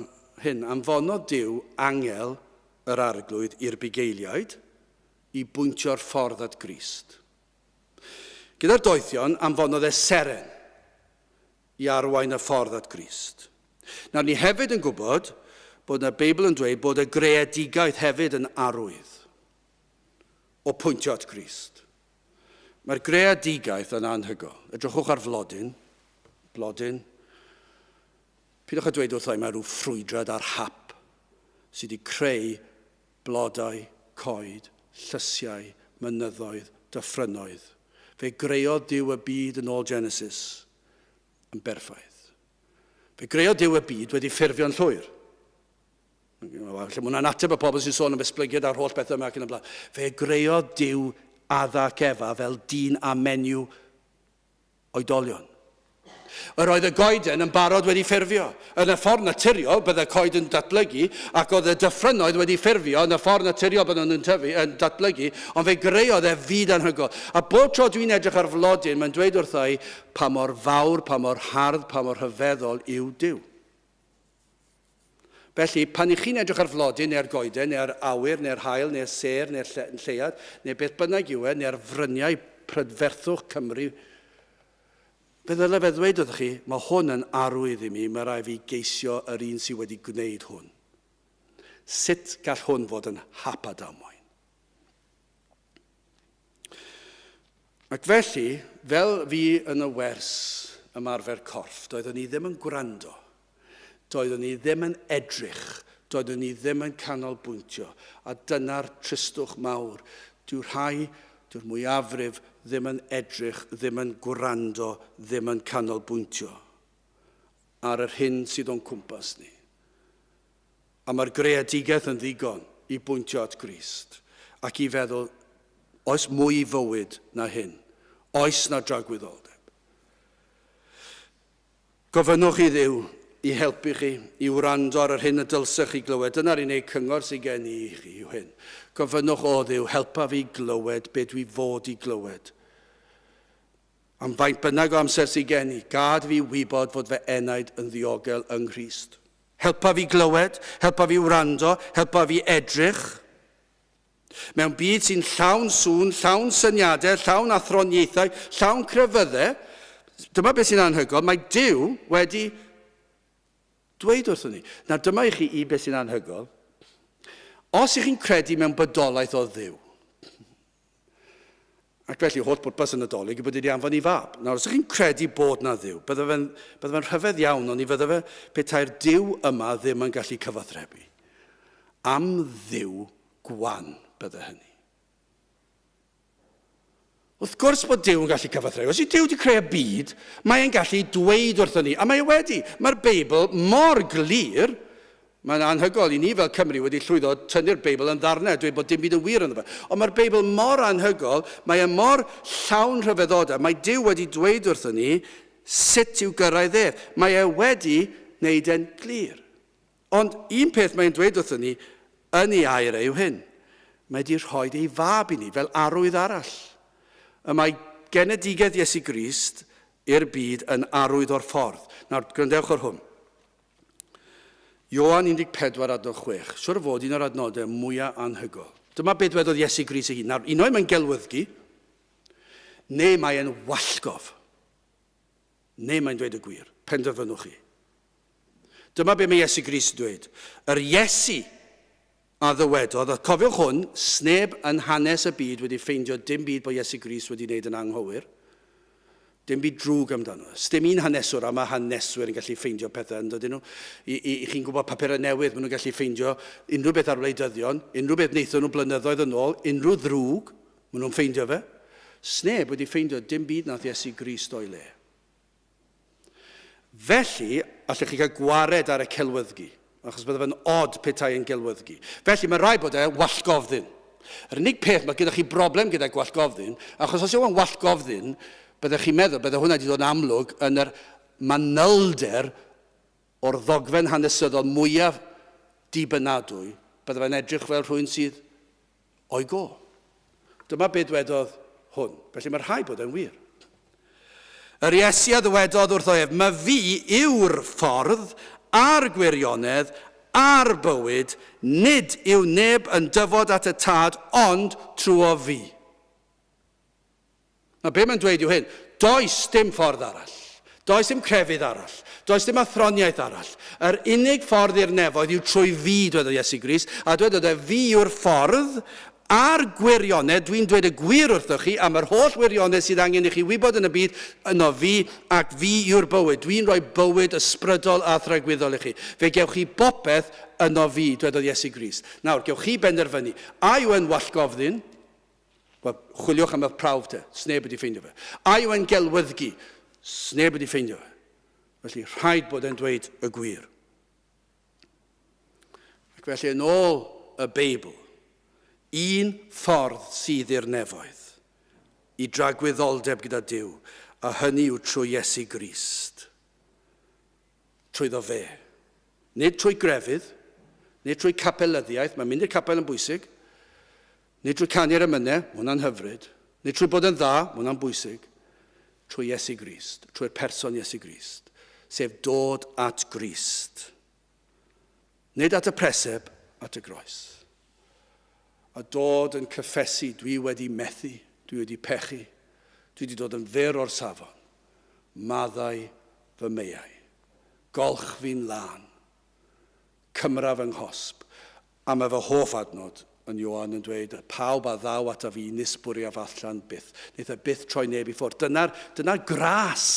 [SPEAKER 1] hyn. Anfonodd Duw angel yr arglwydd i'r bugeiliaid i bwyntio'r ffordd at Grist. Gyda'r doethion, anfonodd e seren i arwain y ffordd at Grist. Nawr, ni hefyd yn gwybod bod yna Beibl yn dweud bod y greadigaeth hefyd yn arwydd o pwyntio at Grist. Mae'r greadigaeth yn anhygoel. Edrychwch ar flodyn. Blodyn. Pidwch â dweud wrtha i mae rhyw ffrwydrad ar hap sydd wedi creu blodau, coed, llysiau, mynyddoedd, dyffrynnoedd. Fe greodd Duw y byd yn ôl Genesis yn berffaith. Fe greodd Duw y byd wedi ffurfio'n llwyr. Felly mae hwnna'n ateb y pobl sy'n sôn am esblygiad a'r holl bethau yma ac yn y blaen. Fe greodd Duw Adda ac Efa fel dyn a menyw oedolion. Yr oedd y goeden yn barod wedi ffurfio. Yn y ffordd naturiol, byddai coed yn datblygu, ac oedd y dyffrynnoedd wedi ffurfio yn y ffordd naturiol bydden nhw'n tyfu, yn datblygu, ond fe greodd e fyd anhygoel. A bob tro dwi'n edrych ar flodyn, mae'n dweud wrtha i pa mor fawr, pa mor hardd, pa mor rhyfeddol yw Duw. Felly, pan y'ch chi'n edrych ar flodyn, neu ar goeden, neu ar awyr, neu'r haul, neu'r sêr, neu'r lle, lleuad, neu beth bynnag yw e, neu'r fryniau prydferthwch Cymru, fe ddyle fe ddweud wrthych chi, mae hwn yn arwydd i mi, mae rhaid fi geisio yr un sydd wedi gwneud hwn. Sut gall hwn fod yn hap a damwain? Ac felly, fel fi yn y wers ymarfer corff, doeddwn i ddim yn gwrando, doeddwn i ddim yn edrych, doeddwn i ddim yn canolbwyntio, a dyna'r tristwch mawr. Dyw rhai, dyw'r mwyafrif ddim yn edrych, ddim yn gwrando, ddim yn canolbwyntio ar yr hyn sydd o'n cwmpas ni. A mae'r greadigaeth yn ddigon i bwyntio at Grist ac i feddwl, oes mwy i fywyd na hyn? Oes na dragwyddoldeb? Gofynnwch i Dduw i helpu chi i wrando ar yr hyn y dylsech chi glywed. Dyna'r unig cyngor sydd gen i i chi yw hyn. Gofynnwch o Dduw, helpa fi glywed be dwi fod i glywed. Am faint bynnag o amser sydd gen i, gad fi wybod fod fy enaid yn ddiogel yng Nghrist. Helpa fi glywed, helpa fi wrando, helpa fi edrych. Mewn byd sy'n llawn sŵn, llawn syniadau, llawn athroniaethau, llawn crefyddau, dyma beth sy'n anhygoel, mae Duw wedi dweud wrthon ni. Nawr dyma i chi un beth sy'n anhygoel. Os ych chi'n credu mewn bodolaeth o Dduw, ac felly holl bwrpas y Nadolig yw bod wedi anfon i fab. Nawr, os ych chi'n credu bod na Dduw, bydde fe'n bydde fe'n rhyfedd iawn, ond i fydde fe petai'r Duw yma ddim yn gallu cyfathrebu. Am Dduw gwan bydde hynny. Wrth gwrs bod Duw yn gallu cyfathrebu. Os yw Duw wedi creu y byd, mae e'n gallu dweud wrthon ni, a mae e wedi. Mae'r Beibl mor glir, mae'n anhygoel i ni fel Cymry wedi llwyddo tynnu'r Beibl yn ddarnau a dweud bod dim byd yn wir ynddo fe. Ond mae'r Beibl mor anhygoel, mae e mor llawn rhyfeddodau. Mae Duw wedi dweud wrthon ni sut i'w gyrraedd ef. Mae e wedi wneud e'n glir. Ond un peth mae'n dweud wrthon ni yn ei air e yw hyn, mae wedi rhoi ei fab i ni fel arwydd arall. Y mae genedigaeth Iesu Grist i'r byd yn arwydd o'r ffordd. Nawr, gwrandewch ar hwn. Ioan 14 adnod 6. Siwr o fod un o'r adnodau mwyaf anhygoel. Dyma beth dwedodd Iesu Grist ei hun. Nawr, unai mae'n gelwyddgi, neu mae'n wallgof. Neu mae'n dweud y gwir. Penderfynwch chi. Dyma be mae Iesu Grist yn dweud. Yr Iesu a ddywedodd, a cofiwch hwn, sneb yn hanes y byd wedi ffeindio dim byd bod Iesu Grist wedi wneud yn anghywir. Dim byd drwg amdano. Sdim un haneswr, a mae haneswyr yn gallu ffeindio pethau yn dydyn nhw. I, i, i chi'n gwybod papurau newydd, maen nhw'n gallu ffeindio unrhyw beth ar wleidyddion, unrhyw beth wnaethon nhw blynyddoedd yn ôl, unrhyw ddrwg, Maen nhw'n ffeindio fe. Sneb wedi ffeindio dim byd nath Iesu Grist o'i le. Felly, allech chi cael gwared ar y celwyddgi, achos bydde fe'n od petai yn gelwyddgi. Felly, mae rhaid bod e wallgofddyn. Yr unig peth, mae gyda chi broblem gyda gwallgofddyn, achos os yw e'n wallgofddyn, byddech chi'n meddwl bydde hwnna wedi dod yn amlwg yn yr manylder o'r ddogfen hanesyddol mwyaf dibynadwy, bydde fe'n edrych fel rhywun sydd o'i go. Dyma be dwedodd hwn. Felly mae rhaid bod e'n wir. Yr Iesu a ddywedodd wrtho ef, Mae fi yw'r ffordd a'r gwirionedd a'r bywyd, nid yw neb yn dyfod at y Tad ond trwy fi. Nawr, be mae'n dweud yw hyn, does dim ffordd arall. Does dim crefydd arall. Does dim athroniaeth arall. Yr unig ffordd i'r nefoedd yw trwy fi, dwedodd Iesu Grist, a dwedodd e, fi yw'r ffordd a'r gwirionedd, dwi'n dweud y gwir wrthoch chi am yr holl wirionedd sydd angen i chi wybod yn y byd, yno fi, ac fi yw'r bywyd. Dwi'n rhoi bywyd ysbrydol a thragwyddol i chi. Fe gewch chi bopeth yno fi, dwedodd Iesu Grist. Nawr, gewch chi benderfynu, a yw e'n wallgofddyn? Wel, chwiliwch am y prawf te. Sneb wedi ffeindio fe. A yw e'n gelwyddgi? Sneb wedi ffeindio fe. Felly, rhaid bod e'n dweud y gwir. Ac felly, yn ôl y Beibl, un ffordd sydd i'r nefoedd, i dragwyddoldeb gyda Duw, a hynny yw trwy Iesu Grist. Trwyddo fe. Nid trwy grefydd, nid trwy capelyddiaeth, mae mynd i'r capel yn bwysig, Nid trwy canu'r emynau, mae hwnna'n hyfryd. Nid trwy bod yn dda, mae hwnna'n bwysig. Trwy Iesu Grist, trwy'r person Iesu Grist, sef dod at Grist. Nid at y preseb, at y groes. A dod yn cyffesu, dwi wedi methu, dwi wedi pechu, dwi wedi dod yn fyr o'r safon. Maddau fy meiau. Golch fi'n lân. Cymra fy nghosb. A mae fy hoff adnod yn Ioan yn dweud, Pawb a ddaw ataf fi, nis bwriaf allan byth. Wneith e byth troi neb i ffwrdd. Dyna'r, dyna'r gras,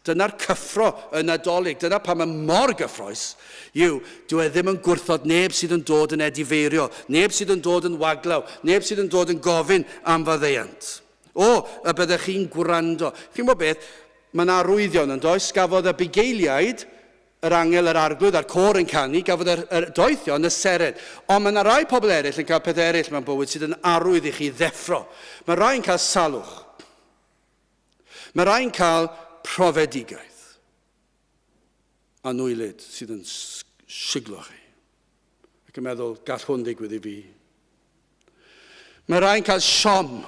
[SPEAKER 1] dyna'r cyffro y Nadolig, dyna pam mae mor gyffroes, yw, dyw e ddim yn gwrthod neb sydd yn dod yn edifeirio, neb sydd yn dod yn waglaw, neb sydd yn dod yn gofyn am faddeuant. O, y byddech chi'n gwrando. Chi'n gwybod beth? Mae yna arwyddion yn does? Gafodd y bugeiliaid yr angel, yr arglwydd a'r côr yn canu, gafodd yr, yr doethion y seren. Ond mae yna rai pobl eraill yn cael pethau eraill mewn bywyd sydd yn arwydd i chi ddeffro. Mae rai yn cael salwch. Mae rai yn cael profedigaeth. anwylyd sydd yn siglo chi. Ac yn meddwl, gall hwn ddigwydd i fi. Mae rhai'n cael siom.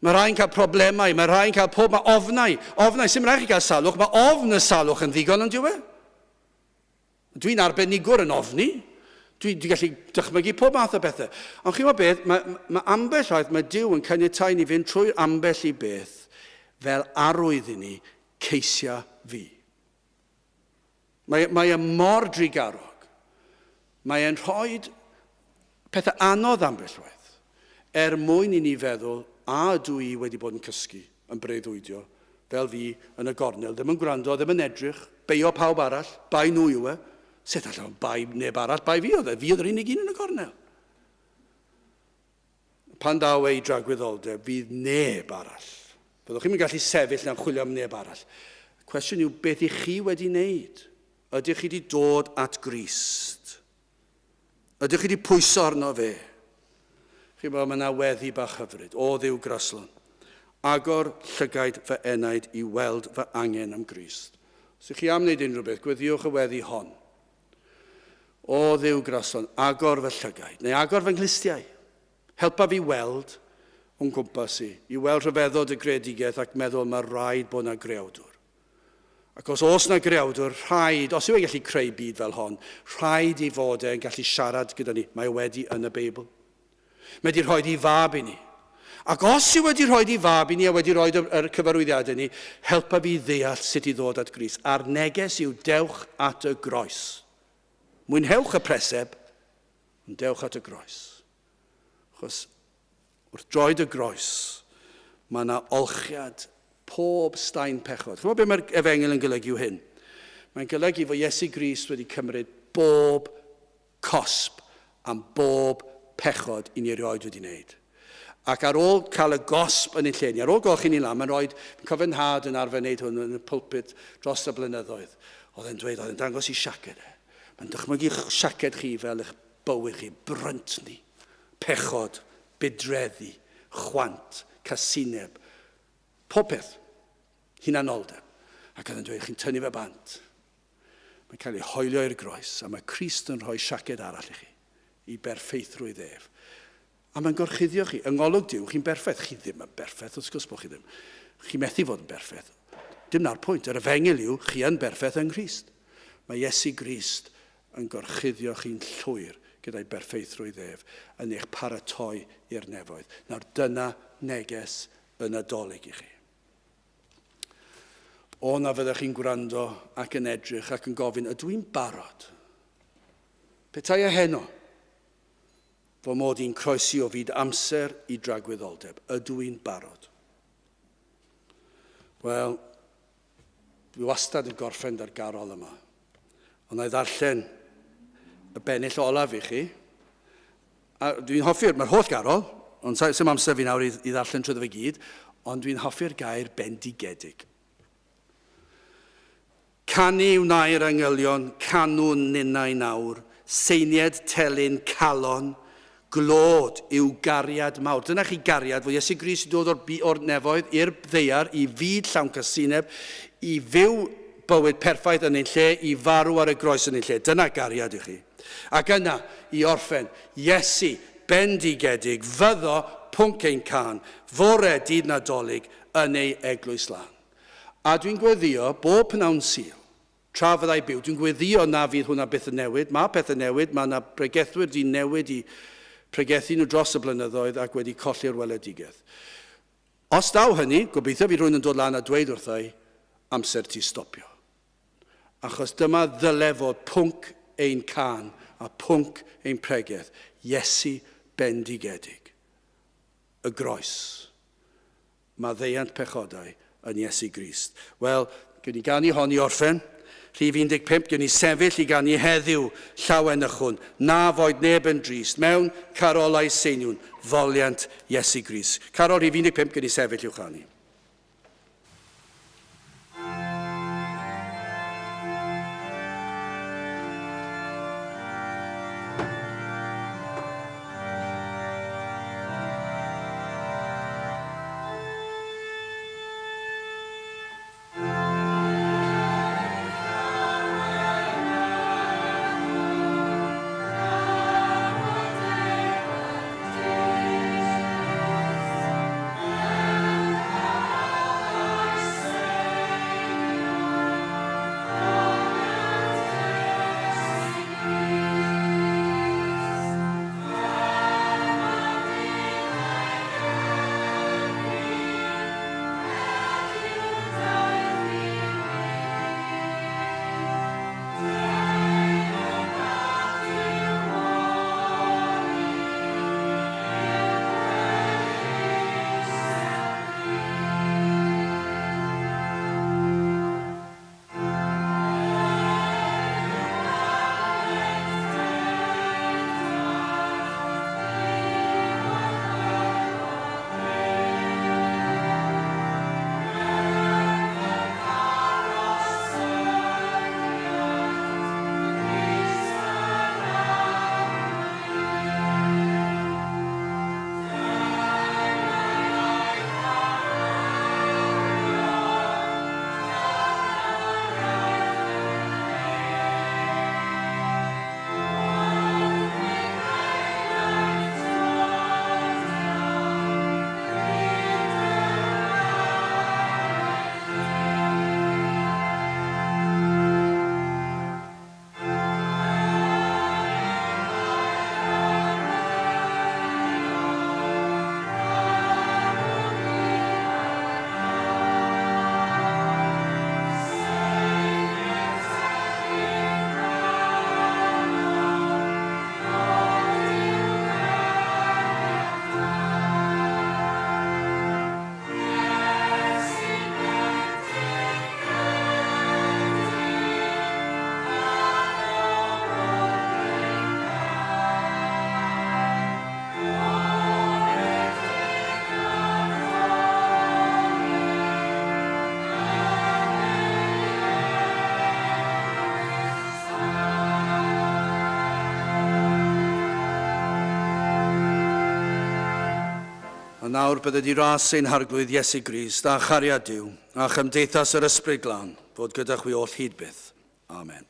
[SPEAKER 1] Mae rhai'n cael problemau. Mae rhai'n cael pob... Mae ofnau. Ofnau, sy'n rhaid chi gael salwch. Mae ofn y salwch yn ddigon yn diwe. Dwi'n arbenigwr yn ofni. Dwi'n dwi gallu dychmygu pob math o bethau. Ond chi'n gwybod beth, mae, mae ambell waith, mae Duw yn caniatáu ni fynd trwy ambell i beth fel arwydd i ni, ceisia fi. Mae, mae e mor drugarog. Mae e'n rhoi pethau anodd ambell waith, er mwyn i ni feddwl, a ydw i wedi bod yn cysgu, yn breuddwydio, fel fi yn y gornel, ddim yn gwrando, ddim yn edrych, beio pawb arall, bai nhw yw e. Sut allai bai neb arall, bai fi oedd e, fi oedd yr unig un yn y gornel. Pan daw ei dragwyddoldeb, fydd neb arall. Fyddwch chi'n gallu sefyll na'n chwilio am neb arall. Y cwestiwn yw, beth i chi wedi wneud? Ydych chi wedi dod at Grist? Ydych chi wedi pwyso arno fe? Chi'n bod, mae yna weddi bach hyfryd. O Dduw graslon, agor llygaid fy enaid i weld fy angen am Grist. Os ydych chi am wneud unrhyw beth, gweddiwch y weddi hon. O Dduw graslon, agor fy llygaid, neu agor fy nghlustiau. Helpa fi weld o'n gwmpas i, i weld rhyfeddod y greadigaeth ac meddwl mae rhaid bod yna greawdwr. Ac os oes yna greawdwr, rhaid, os yw e'n gallu creu byd fel hon, rhaid i fod e'n gallu siarad gyda ni. Mae e wedi yn y Beibl. Mae wedi rhoi i fab i ni. Ac os yw wedi rhoi i fab i ni a wedi rhoi yr cyfarwyddiadau ni, helpa fi ddeall sut i ddod at Grist. A'r neges yw dewch at y groes. Mwynhewch y preseb, ond dewch at y groes. Achos wrth droed y groes, mae yna olchiad pob staen pechod. Chymod beth mae'r efengyl yn golygu yw hyn? Mae'n golygu fod Iesu Grist wedi cymryd bob cosb am bob pechod i ni erioed wedi wneud. Ac ar ôl cael y gosb yn ei lle ni, ar ôl golchi ni lan, mae'n rhoi, fi'n cofio nhad yn arfer wneud hwn yn y pulpit dros y blynyddoedd. Oedd e'n dweud, oedd e'n dangos i siaced e. Mae'n dychmygu siaced chi fel eich bywyd chi, bryntni, pechod, budreddi, chwant, casineb, popeth, hunanoldeb. Ac oedd yn dweud, chi'n tynnu fe bant. Mae'n cael ei hoelio i'r groes, a mae Crist yn rhoi siaced arall i chi, i berffeithrwydd ef. A mae'n gorchuddio chi. Yng ngolwg Duw, chi'n berffaith. Chi ddim yn berffaith, wrth gwrs bod chi ddim. Chi methu fod yn berffaith. Dim na'r pwynt. Yr efengyl yw, chi yn berffaith yng Nghrist. Mae Iesu Grist yn gorchuddio chi'n llwyr gyda'i berffeithrwydd ef, yn eich paratoi i'r nefoedd. Nawr dyna neges y Nadolig i chi. O na fyddech chi'n gwrando ac yn edrych ac yn gofyn, ydw i'n barod? Petai e heno, fy mod i'n croesi o fyd amser i dragwyddoldeb, ydw i'n barod? Wel, Dwi wastad yn gorffen da'r garol yma. Ond na i ddarllen y bennill olaf i chi. A dwi'n hoffi'r, mae'r holl garol, ond sy'm amser fi nawr i, i ddarllen trwyddo fe gyd, ond dwi'n hoffi'r gair bendigedig. Canu wnai'r angylion, canwn ninnau nawr, seinied telyn calon, Glod yw gariad mawr. Dyna chi gariad, fod Iesu Grist yn dod o'r, o'r nefoedd i'r ddaear, i fyd llawn casineb, i fyw bywyd perffaith yn ein lle, i farw ar y groes yn ein lle. Dyna gariad i chi. Ac yna, i orffen, Iesu, bendigedig, fyddo pwnc ein cân, fore dydd Nadolig, yn ei eglwys lân. A dwi'n gweddio bob pnawn Sul, Tra fyddai byw. Dwi'n gweddio na fydd hwnna byth yn newid. Mae pethau'n newid, mae yna bregethwyr di newid i pregethu nhw dros y blynyddoedd ac wedi colli'r weledigaeth. Os daw hynny, gobeithio fydd rhywun yn dod lan a dweud wrtha i, amser ti stopio. Achos dyma ddyle fod pwnc ein cân a pwnc ein pregeth, Iesu bendigedig. Y groes. Maddeuant pechodau yn Iesu Grist. Wel, gewn ni ganu hon i orffen. Rhif 15, gewn ni sefyll i ganu heddiw llawenychwn, na foed neb yn drist, mewn carolau seiniwn, foliant Iesu Grist. Carol rhif 15, gewn ni sefyll i'w chanu. A nawr bydded i ras ein Harglwydd Iesu Grist a chariad Duw a chymdeithas yr Ysbryd Glân fod gyda chwi oll hyd byth. Amen.